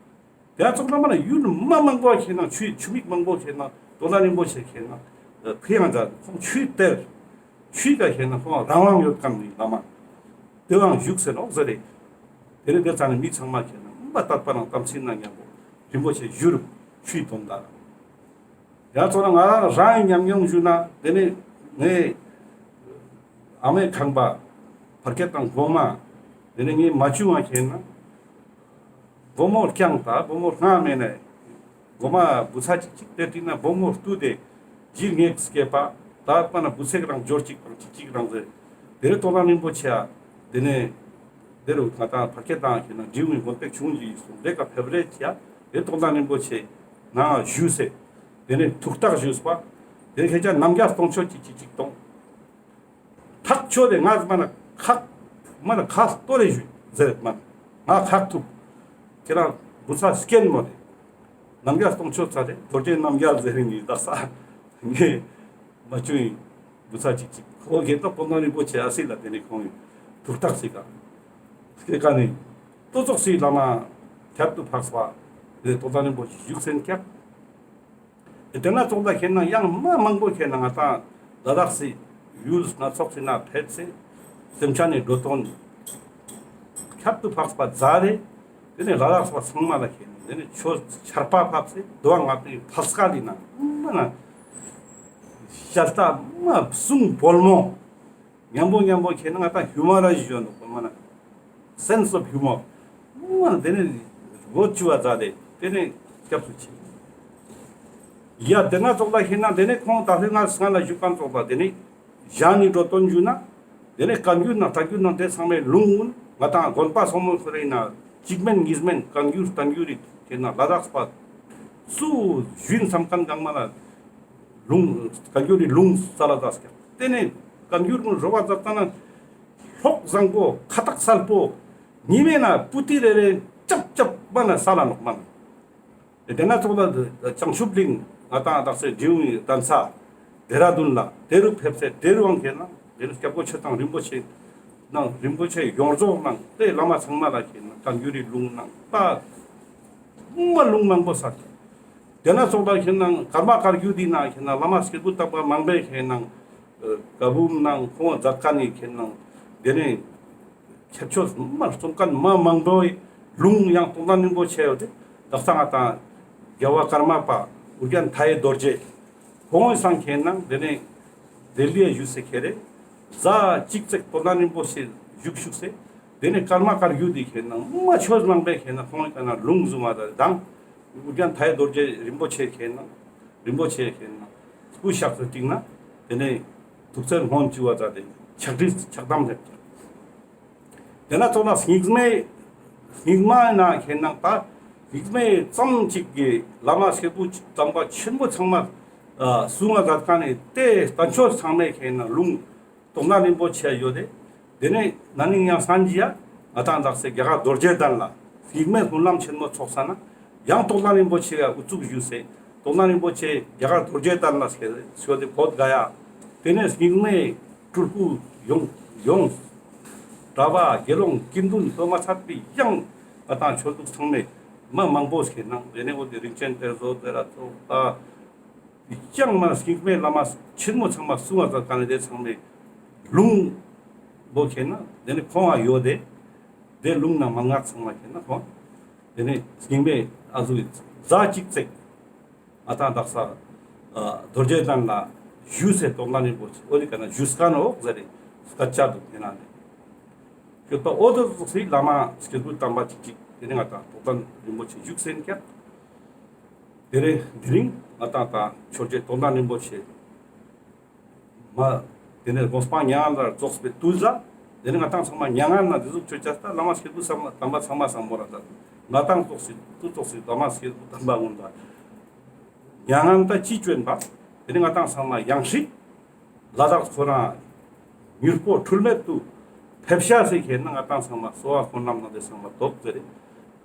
དེ་ཙོགས་ལ་མ་ན་ཡུལ་མ་མང་པོ་ཁེན་ན་ཆུའི་ཆུ་མིག་མང་པོ་ཁེན་ན་རྟོགས་ལྡན་རིན་པོ་ཆེ་ཁེན་ན་ཕིང་ང་ཛད་དེ། ཁོང་ཆུའི་གཏེར་ཆུའི་ཀ་ཁེན་ན་ཁོང་རང་དབང་ཡོད་ཁན་ནི་བླ་མ་དེ་བོའང་བཞུགས་སེ་ནོག་ཟེར་རེ། དེ་ནེ་དེ་ཙ་ན་མི་ཚང་མ་ཁེན་ན་མ་དད་པ་ནང་དམ་ཚིག་ནང་མཉམ་པོ་རིན་པོ་ཆེ་བཞུགས་ཆུའི་དོན་དག། ཡང་ཙོགས་ལ་ང་རང་རང་ཉམས་མྱོང་ཞུ་ན་དེ་ནེ་ངའི་ཨ་མའི་ཁང་པ་ཕར་སྐད་དང་གོང་མ་དེ་ནེ་ངའི་མ་ཆུང་བ་ཁེན་ན་བུ་མོ་རྐྱང་ད་བུ་མོ་སྔ་མེད་ནེ་གོ་མ་བུ་ཚ་ཅིག་ཅིག་དེ་དེ་ན་བུ་མོ་བཏུལ་ཏེ་ཇི་ངེག་སྐྱེས་པ་ད་པ་ན་བུ་ཚེག་རང་འབྱོར་ཅིག་པང་ཅིག་ཅིག་རང་ཟེར། དེ་རེ་རྟོགས་ལྡན་རིན་པོ་ཆེ་ཡ་དེ་ནེ་དེ་རུ་ང་དང་ཕར་སྐད་དང་ཁེན་ན་འབྲི་གུང་གི་དགོན་པའི་ཆུང་ཅིག་སོང་དེ་ཀ་ཕེབས་རེ་ཅི་ཡ་དེ་རྟོགས་ལྡན་རིན་པོ་ཆེ་ནང་བཞུགས་སེ་དེ་ནེ་ཐུགས་རྟགས་ཞུས་པ་དེ་ཁྱེད་ཅག་རྣམ་རྒྱལ་སྟོང་མཆོད་ཅིག་ཅིག་ཅིག་གཏོང་། ཐག་ཆོད་དེ་ང་མ་ན་ཁག་མ་ན་ཁག་ཏོ་རེ་ཞུ་ཟེར་མ་ན་ང་ཁག་ཐུབ། ཁྱེད་རང་བུ་ཚ་སྐྱེན་མོ་རེ། རྣམ་རྒྱལ་སྟོང་མཆོད་ཚ་རེ་རྡོ་རྗེ་རྣམ་རྒྱལ་ཟེར་རིང་ནི་དག་ས་ངའི་མ་ཆུང་བུ་ཚ་ཅིག་ཅིག་ཁོ་གེ་ཏོ་རྟོགས་ལྡན་རིན་པོ་ཆེ་ཨ་སི་ལ་དེ་ནེ་ཁོང་ཐུགས་རྟགས་སི་ཀ་སྐྱེ་ཀ་ནི་ཏོ་ཙོགས་སི་བླ་མ་ཁྱད་དུ་འཕགས་པ་དེ་རྟོགས་ལྡན་རིན་པོ་ཆེ་བཞུགས་སེ་ཡིན་ཀྱག། དེ་ན་ཙོགས་ལ་ཁེན་ན་ཡང་མ་མང་པོ་ཁེན་ན་ང་དང་ལ་དྭགས་སི་ཡུལ་སྣ་ཚོགས་སི་ནེ་ཕེབས་སེ་སེམས་ཅན་ནི་འགྲོ་དོན་ཁྱད་དུ་འཕགས་པ་མཛད་དེ་དེ་ནེ་ལ་དྭགས་པ་ཚང་མ་ལ་ཁེན་ན་དེ་ནེ་ཆོས་ཆར་པ་ཕབས་སེ་དུ་བ་ང་དང་ཕལ་སྐད་དི་ནང་མ་ན་ཞལ་ལྟ་མ་གསུང་བོལ་མོ། མཉམ་པོ་མཉམ་པོ་ཁེ་ན་ང་ཏང་ཧིའུ་མོར་ཞིག་ཡོད་ནོག་མ་ན། སེནས་ཨོཕ་ཧིའུ་མོར། མ་ན་དེ་ནེ་གོ་ཅུ་བ་ཛད་དེ་དེ་ནེ་སྐྱབས་སུ་མཆི། ཡ་དེ་ན་ཙོགས་ལ་ཁེ་ན་དེ་ནེ་ཁོང་ད་ལྟ་ང་སྔ་ལ་ཞུ་ཁན་ཙོགས་ལ་དེ་ནེ་ཞན་ནི་འགྲོ་དོན་ཞུ་ན། དེ་ནེ་བཀའ་འགྱུར་ནང་བཀའ་འགྱུར་ནང་དེ་ཚང་མའི་ལུང་ངུན་ང་ཏང་དགོན་པ་སོ་མོ་ཁོ་རེ་ན་གཅིག་མན་གཉིས་མན་བཀའ་འགྱུར་བསྟན་འགྱུར་རི་ཁེ་ན་ལ་དྭགས་པ་སུ་ཞུ་ཡིན་བསམ་ཁན་གང་མ་ལ་ལུང་བཀའ་འགྱུར་རི་ལུང་སལ་ལ་ཛད་ཀྱག། དེ་ནེ་བཀའ་འགྱུར་ངུན་རོ་བ་ཛད་ཙ་ན་ལྷོག་བཟང་པོ་ཁ་ཐག་གསལ་པོ་ཉི་མའི་ན་པུ་ཏི་རེ་རེ་ཅབ་ཅབ་མ་ན་སལ་ལ་ནོག་མ་ན། དེ་ན་ཙོགས་ལ་བྱང་ཆུབ་གླིང་ང་ཏང་དག་ས་འབྲི་གུང་གདན་ས་ལྡེ་ར་ལྡུན་ལ་དེ་རུ་ཕེབས་སེ་དེ་རུའང་ཁེ་ན་དེ་རུ་སྐྱབས་མགོན་ཆེ་ཚང་རིན་པོ་ཆེ་ནང་རིན་པོ་ཆེ་ཡོངས་རྫོགས་ནང་དེ་བླ་མ་ཚང་མ་ལ་ཁེ་ན་བཀའ་འགྱུར་རི་ལུང་ནང་ད་མ་ལུང་མང་པོ་སལ་ཀྱག། དེ་ན་ཙོགས་ལ་ཁེ་ན་ཀརྨ་བཀའ་བརྒྱུད་དེ་ན་ཁེ་ན་བླ་མ་སྐྱེས་བུ་དམ་པ་མང་པོའི་ཁེ་ན་བཀའ་འབུམ་ནང་ཁོང་ཛད་ཁན་ནི་ཁེ་ན་དེ་ནེ་ཁྱད་ཆོས་མ་རྩོམ་ཁན་མ་མང་པོའི་ལུང་ཡང་རྟོགས་ལྡན་རིན་པོ་ཆེ་ཡོད་དེ་དག་ས་ང་ཏང་རྒྱལ་བ་ཀརྨ་པ་ཨོ་རྒྱན་མཐའ་ཡས་རྡོ་རྗེ་ཁོང་སང་ཁེ་ན་དེ་ནེ་ལྡི་ལི་ཡ་བཞུགས་སེ་ཁེ་རེ་ཟླ་གཅིག་ཙེག་རྟོགས་ལྡན་རིན་པོ་ཆེ་བཞུགས་བཞུགས་སེ་དེ་ནེ་ཀརྨ་བཀའ་བརྒྱུད་དེ་ཁེ་ན་མ་ཆོས་མང་པོའི་ཁེ་ན་ཁོང་ཁེ་ན་ལུང་བཟུང་བ་དང་ཨོ་རྒྱན་མཐའ་ཡས་རྡོ་རྗེ་རིན་པོ་ཆེ་ཁེ་ན་རིན་པོ་ཆེ་ཁེ་ན་སྐུ་གཤེགས་སུ་ཏིང་ན་དེ་ནེ་ཐུགས་བརྩེ་སྔོན་ཅུ་བ་ཛད་དེ་ཕྱག་བྲིས་ཕྱག་དམ་རེད་ཀྱག། དེ་ན་ཙོགས་ལ་རྙིང་མའི་རྙིང་མ་ན་ཁེ་ན་ད་རྙིང་མའི་ཙམ་ཅིག་གི་བླ་མ་སྐྱེས་བུ་དམ་པ་ཆེན་པོ་ཚང་མ་གསུང་བ་ཛད་ཁན་ནི་དེ་བསྟན་བཅོས་ཚང་མའི་ཁེ་ན་ལུང་རྟོགས་ལྡན་རིན་པོ་ཆེ་ཡོད་དེ། དེ་ནེ་ན་ནིང་ཡང་སང་ཞིག་ཡ་ང་ཏང་དག་ས་རྒྱ་གར་རྡོ་རྗེ་གདན་ལ་རྙིང་མའི་སྨོན་ལམ་ཆེན་མོ་ཚོགས་ས་ན་ཡང་རྟོགས་ལྡན་རིན་པོ་ཆེ་ཡ་དབུ་བཙུགས་ཞུས་སེ་རྟོགས་ལྡན་རིན་པོ་ཆེ་རྒྱ་གར་རྡོ་རྗེ་གདན་ལ་སྐྱེས་སེ་ཡོད་དེ་བོད་ག་ཡ། དེ་ནེ་རྙིང་མའི་སྤྲུལ་སྐུ་ཡོངས་ཡོངས་གྲྭ་པ་དགེ་སློང་དགེ་འདུན་དུ་མ་ཚད་པའི་ཡང་ང་ཏང་ཆོས་ལུགས་ཚང་མའི་མ་མང་པོ་ཁེ་ན་དེ་ནེ་འོ་དེ་རིན་ཆེན་གཏེར་མཛོད་དེ་ར་ཙོགས་ད། ཡང་མ་རྙིང་མའི་བླ་མ་ཆེན་མོ་ཚང་མ་གསུང་བ་ཙམ་ག་ནེ་དེ་ཚང་མའི་ལུང་པོ་ཁེ་ན་དེ་ནེ་ཁོང་ང་ཡོད་དེ། དེ་ལུང་ནང་མན་ངག་ཚང་མ་ཁེ་ན་ཁོང་དེ་ནེ་རྙིང་མའི་ཨ་ཟུག་ཟླ་གཅིག་ཙེག་ང་ཏང་དག་ས་རྡོ་རྗེ་གདན་ལ་བཞུགས་སེ་རྟོགས་ལྡན་རིན་པོ་ཆེ་འོ་དེ་ག་ན་བཞུགས་ཁན་འོག་ཟེར་རེ་སྐད་ཆ་འདུག་ཁེ་ན་ནི་ཡོད་པ་འོ་དེ་ཙོགས་སི་བླ་མ་སྐྱེས་བུ་དམ་པ་ཅིག་ཅིག་དེ་ནེ་ང་ཏང་རྟོགས་ལྡན་རིན་པོ་ཆེ་བཞུགས་སེ་ཡིན་ཀྱག། དེ་རིང་དེ་རིང་ང་ཏང་ད་ཆོས་རྗེ་རྟོགས་ལྡན་རིན་པོ་ཆེ་མ་དེ་ནེ་དགོངས་པ་མྱ་ངན་ལས་རྫོགས་པའི་དུས་ལ་དེ་ནེ་ང་ཏང་ཚང་མ་མྱ་ངན་ལས་འདི་ཟུག་ཆོས་ཅས་ད་བླ་མ་སྐྱེས་བུ་བསམ་དམ་པ་ཚང་མ་བསམ་མོ་ར་ད་ང་ཏང་ཙོགས་སི་དུ་ཙོགས་སི་བླ་མ་སྐྱེས་བུ་དམ་པ་ངུན་ད་མྱ་ངན་ད་ཅི་བཅོན་པ་དེ་ནེ་ང་ཏང་ཚང་མ་ཡང་སྲིད་ལ་དྭགས་ཁོ་རང་མྱུར་པོ་འཁྲུལ་མེད་དུ་ཕེབས་ཤ་ཟེར་ཁེ་ན་ང་ཏང་ཚང་མ་གསོལ་བ་སྨོན་ལམ་ནང་དེ་ཚང་མ་ཐོབ་ཟེར་རེ།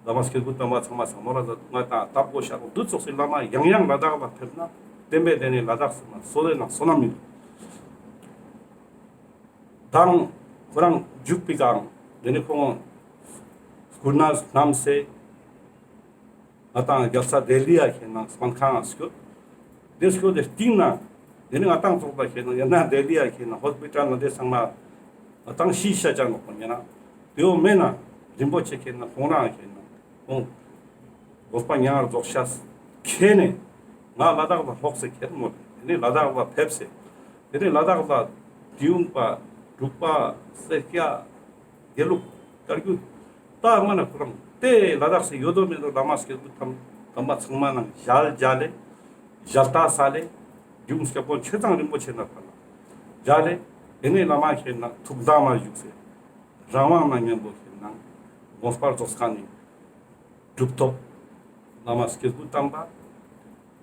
བླ་མ་སྐྱེས་བུ་དམ་པ་ཚང་མ་ཚང་མོ་ར་ད་ང་ཏང་བཏབ་དགོས་ཤ་རོགས་འདུ་ཚོགས་སི་བླ་མ་ཡང་ཡང་ལ་དྭགས་ལ་ཕེབས་ན་བསྟན་པའི་དེ་ནེ་ལ་དྭགས་ཚང་མ་གསོལ་རེ་ན་བསོད་ནམས་ཡིན། དང་ཁོ་རང་བཞུགས་པའི་སྒང་དེ་ནེ་ཁོང་སྐུ་ན་བསྣམས་སེ། ང་ཏང་རྒྱལ་ས་ལྡི་ལི་ཡ་ཁེ་ན་སྨན་ཁང་ང་སྐྱོད། དེ་སྐྱོད་དེ་སྟིང་ན་དེ་ནེ་ང་ཏང་ཚོགས་པ་ཁེ་ན་ཡང་ན་ལྡི་ལི་ཡ་ཁེ་ན་ཧོས་པི་ཊལ་ན་དེ་ཚང་མ་ང་ཏང་ཤི་ཤ་ཅང་ནོག་པ་ཉེ་ན་དེའོ་མེད་ན་རིན་པོ་ཆེ་ཁེ་ན་ཁོང་རང་ཁེ་ན་ཁོང་དགོངས་པ་མྱ་ངན་རྫོགས་ཤ་ཁེ་ནེ་ང་ལ་དྭགས་ལ་ལྷོགས་སེ་ཁེ་ན་མོ་དེ་ནེ་ལ་དྭགས་ལ་ཕེབས་སེ་དེ་ནེ་ལ་དྭགས་ལ་འབྲི་གུང་པ་འབྲུག་པ་སེར་སྐྱ། དགེ་ལུགས་བཀའ་བརྒྱུད་ད་མ་ན་ཁོ་རང་དེ་ལ་དྭགས་སི་ཡོད་དོ་མེད་དོ་བླ་མ་སྐྱེས་བུ་དམ་དམ་པ་ཚང་མ་ནང་ཞལ་མཇལ་ལེ། ཞལ་ལྟ་ས་ལེ། འབྲི་གུང་སྐྱབས་མགོན་ཆེ་ཚང་རིན་པོ་ཆེ་ན་ཕར་ལ་མཇལ་ལེ། དེ་ནེ་བླ་མ་ཁེ་ན་ཐུགས་དམ་མ་བཞུགས་སེ་རང་དབང་ན་མཉམ་པོ་ཁེ་ན་དགོངས་པ་རྫོགས་ཁན་ནི་གྲུབ་ཐོབ་བླ་མ་སྐྱེས་བུ་དམ་པ།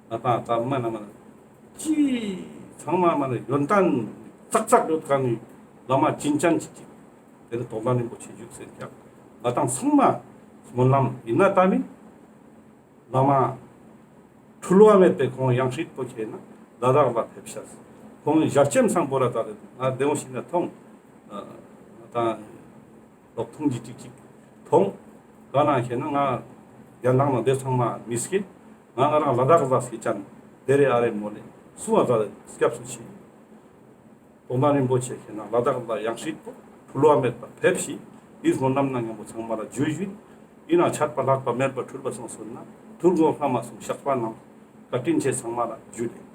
ང་ཏང་ད་མ་ན་མ་ན་ཅི་ཚང་མ་མ་ན་ཡོན་ཏན་ཙག་ཙག་ཡོད་ཁན་ནི་བླ་མ་བྱིན་ཅན་ཅིག་ཅིག་དེ་ནེ་རྟོགས་ལྡན་རིན་པོ་ཆེ་བཞུགས་སེ་ཀྱག། ང་ཏང་ཚང་མ་སྨོན་ལམ་ཡིན་ན་ད་མིན་བླ་མ་འཁྲུལ་བ་མེད་པའི་ཁོང་ཡང་སྲིད་པོ་ཁེ་ན་ལ་དྭགས་ལ་ཕེབས་ཤ་ཁོང་ཞལ་ཆེམས་སང་པོ་ར་ད་རེད་ང་བདེ་མོ་ཞིག་ན་མཐོང་། ང་ཏང་ལོག་ཐུང་ཅིག་ཅིག་ཅིག་མཐོང་། ག་ན་ཁེ་ན་ང་རྒྱ་ནག་ནང་དེ་ཚང་མ་མི་སྐྱེ། ང་ང་རང་ལ་དྭགས་ལ་སྐྱེ་ཅན་དེ་རེ་ཨ་རེ་མོ་ལེ་སུ་བ་ད་སྐྱབས་སུ་མཆི། རྟོགས་ལྡན་རིན་པོ་ཆེ་ཁེ་ན་ལ་དྭགས་ལ་ཡང་སྲིད་པོ་འཁྲུལ་བ་མེད་པ་ཕེབས་ཤིག་ཨིན་སྨོན་ལམ་ནང་མཉམ་པོ་ཚང་མ་ལ་བརྗོད་བཞིན་ཨིན་ན་ཆད་པ་ལྷག་པ་མེད་པ་འཁྲུལ་པ་སོང་སོང་ན་ཐུར་དགོངས་ལྷ་མ་སོང་བཤགས་པ་རྣམས་བཀའ་དྲིན་ཆེ་ཚང་མ་ལ་ཇུ་ལེ།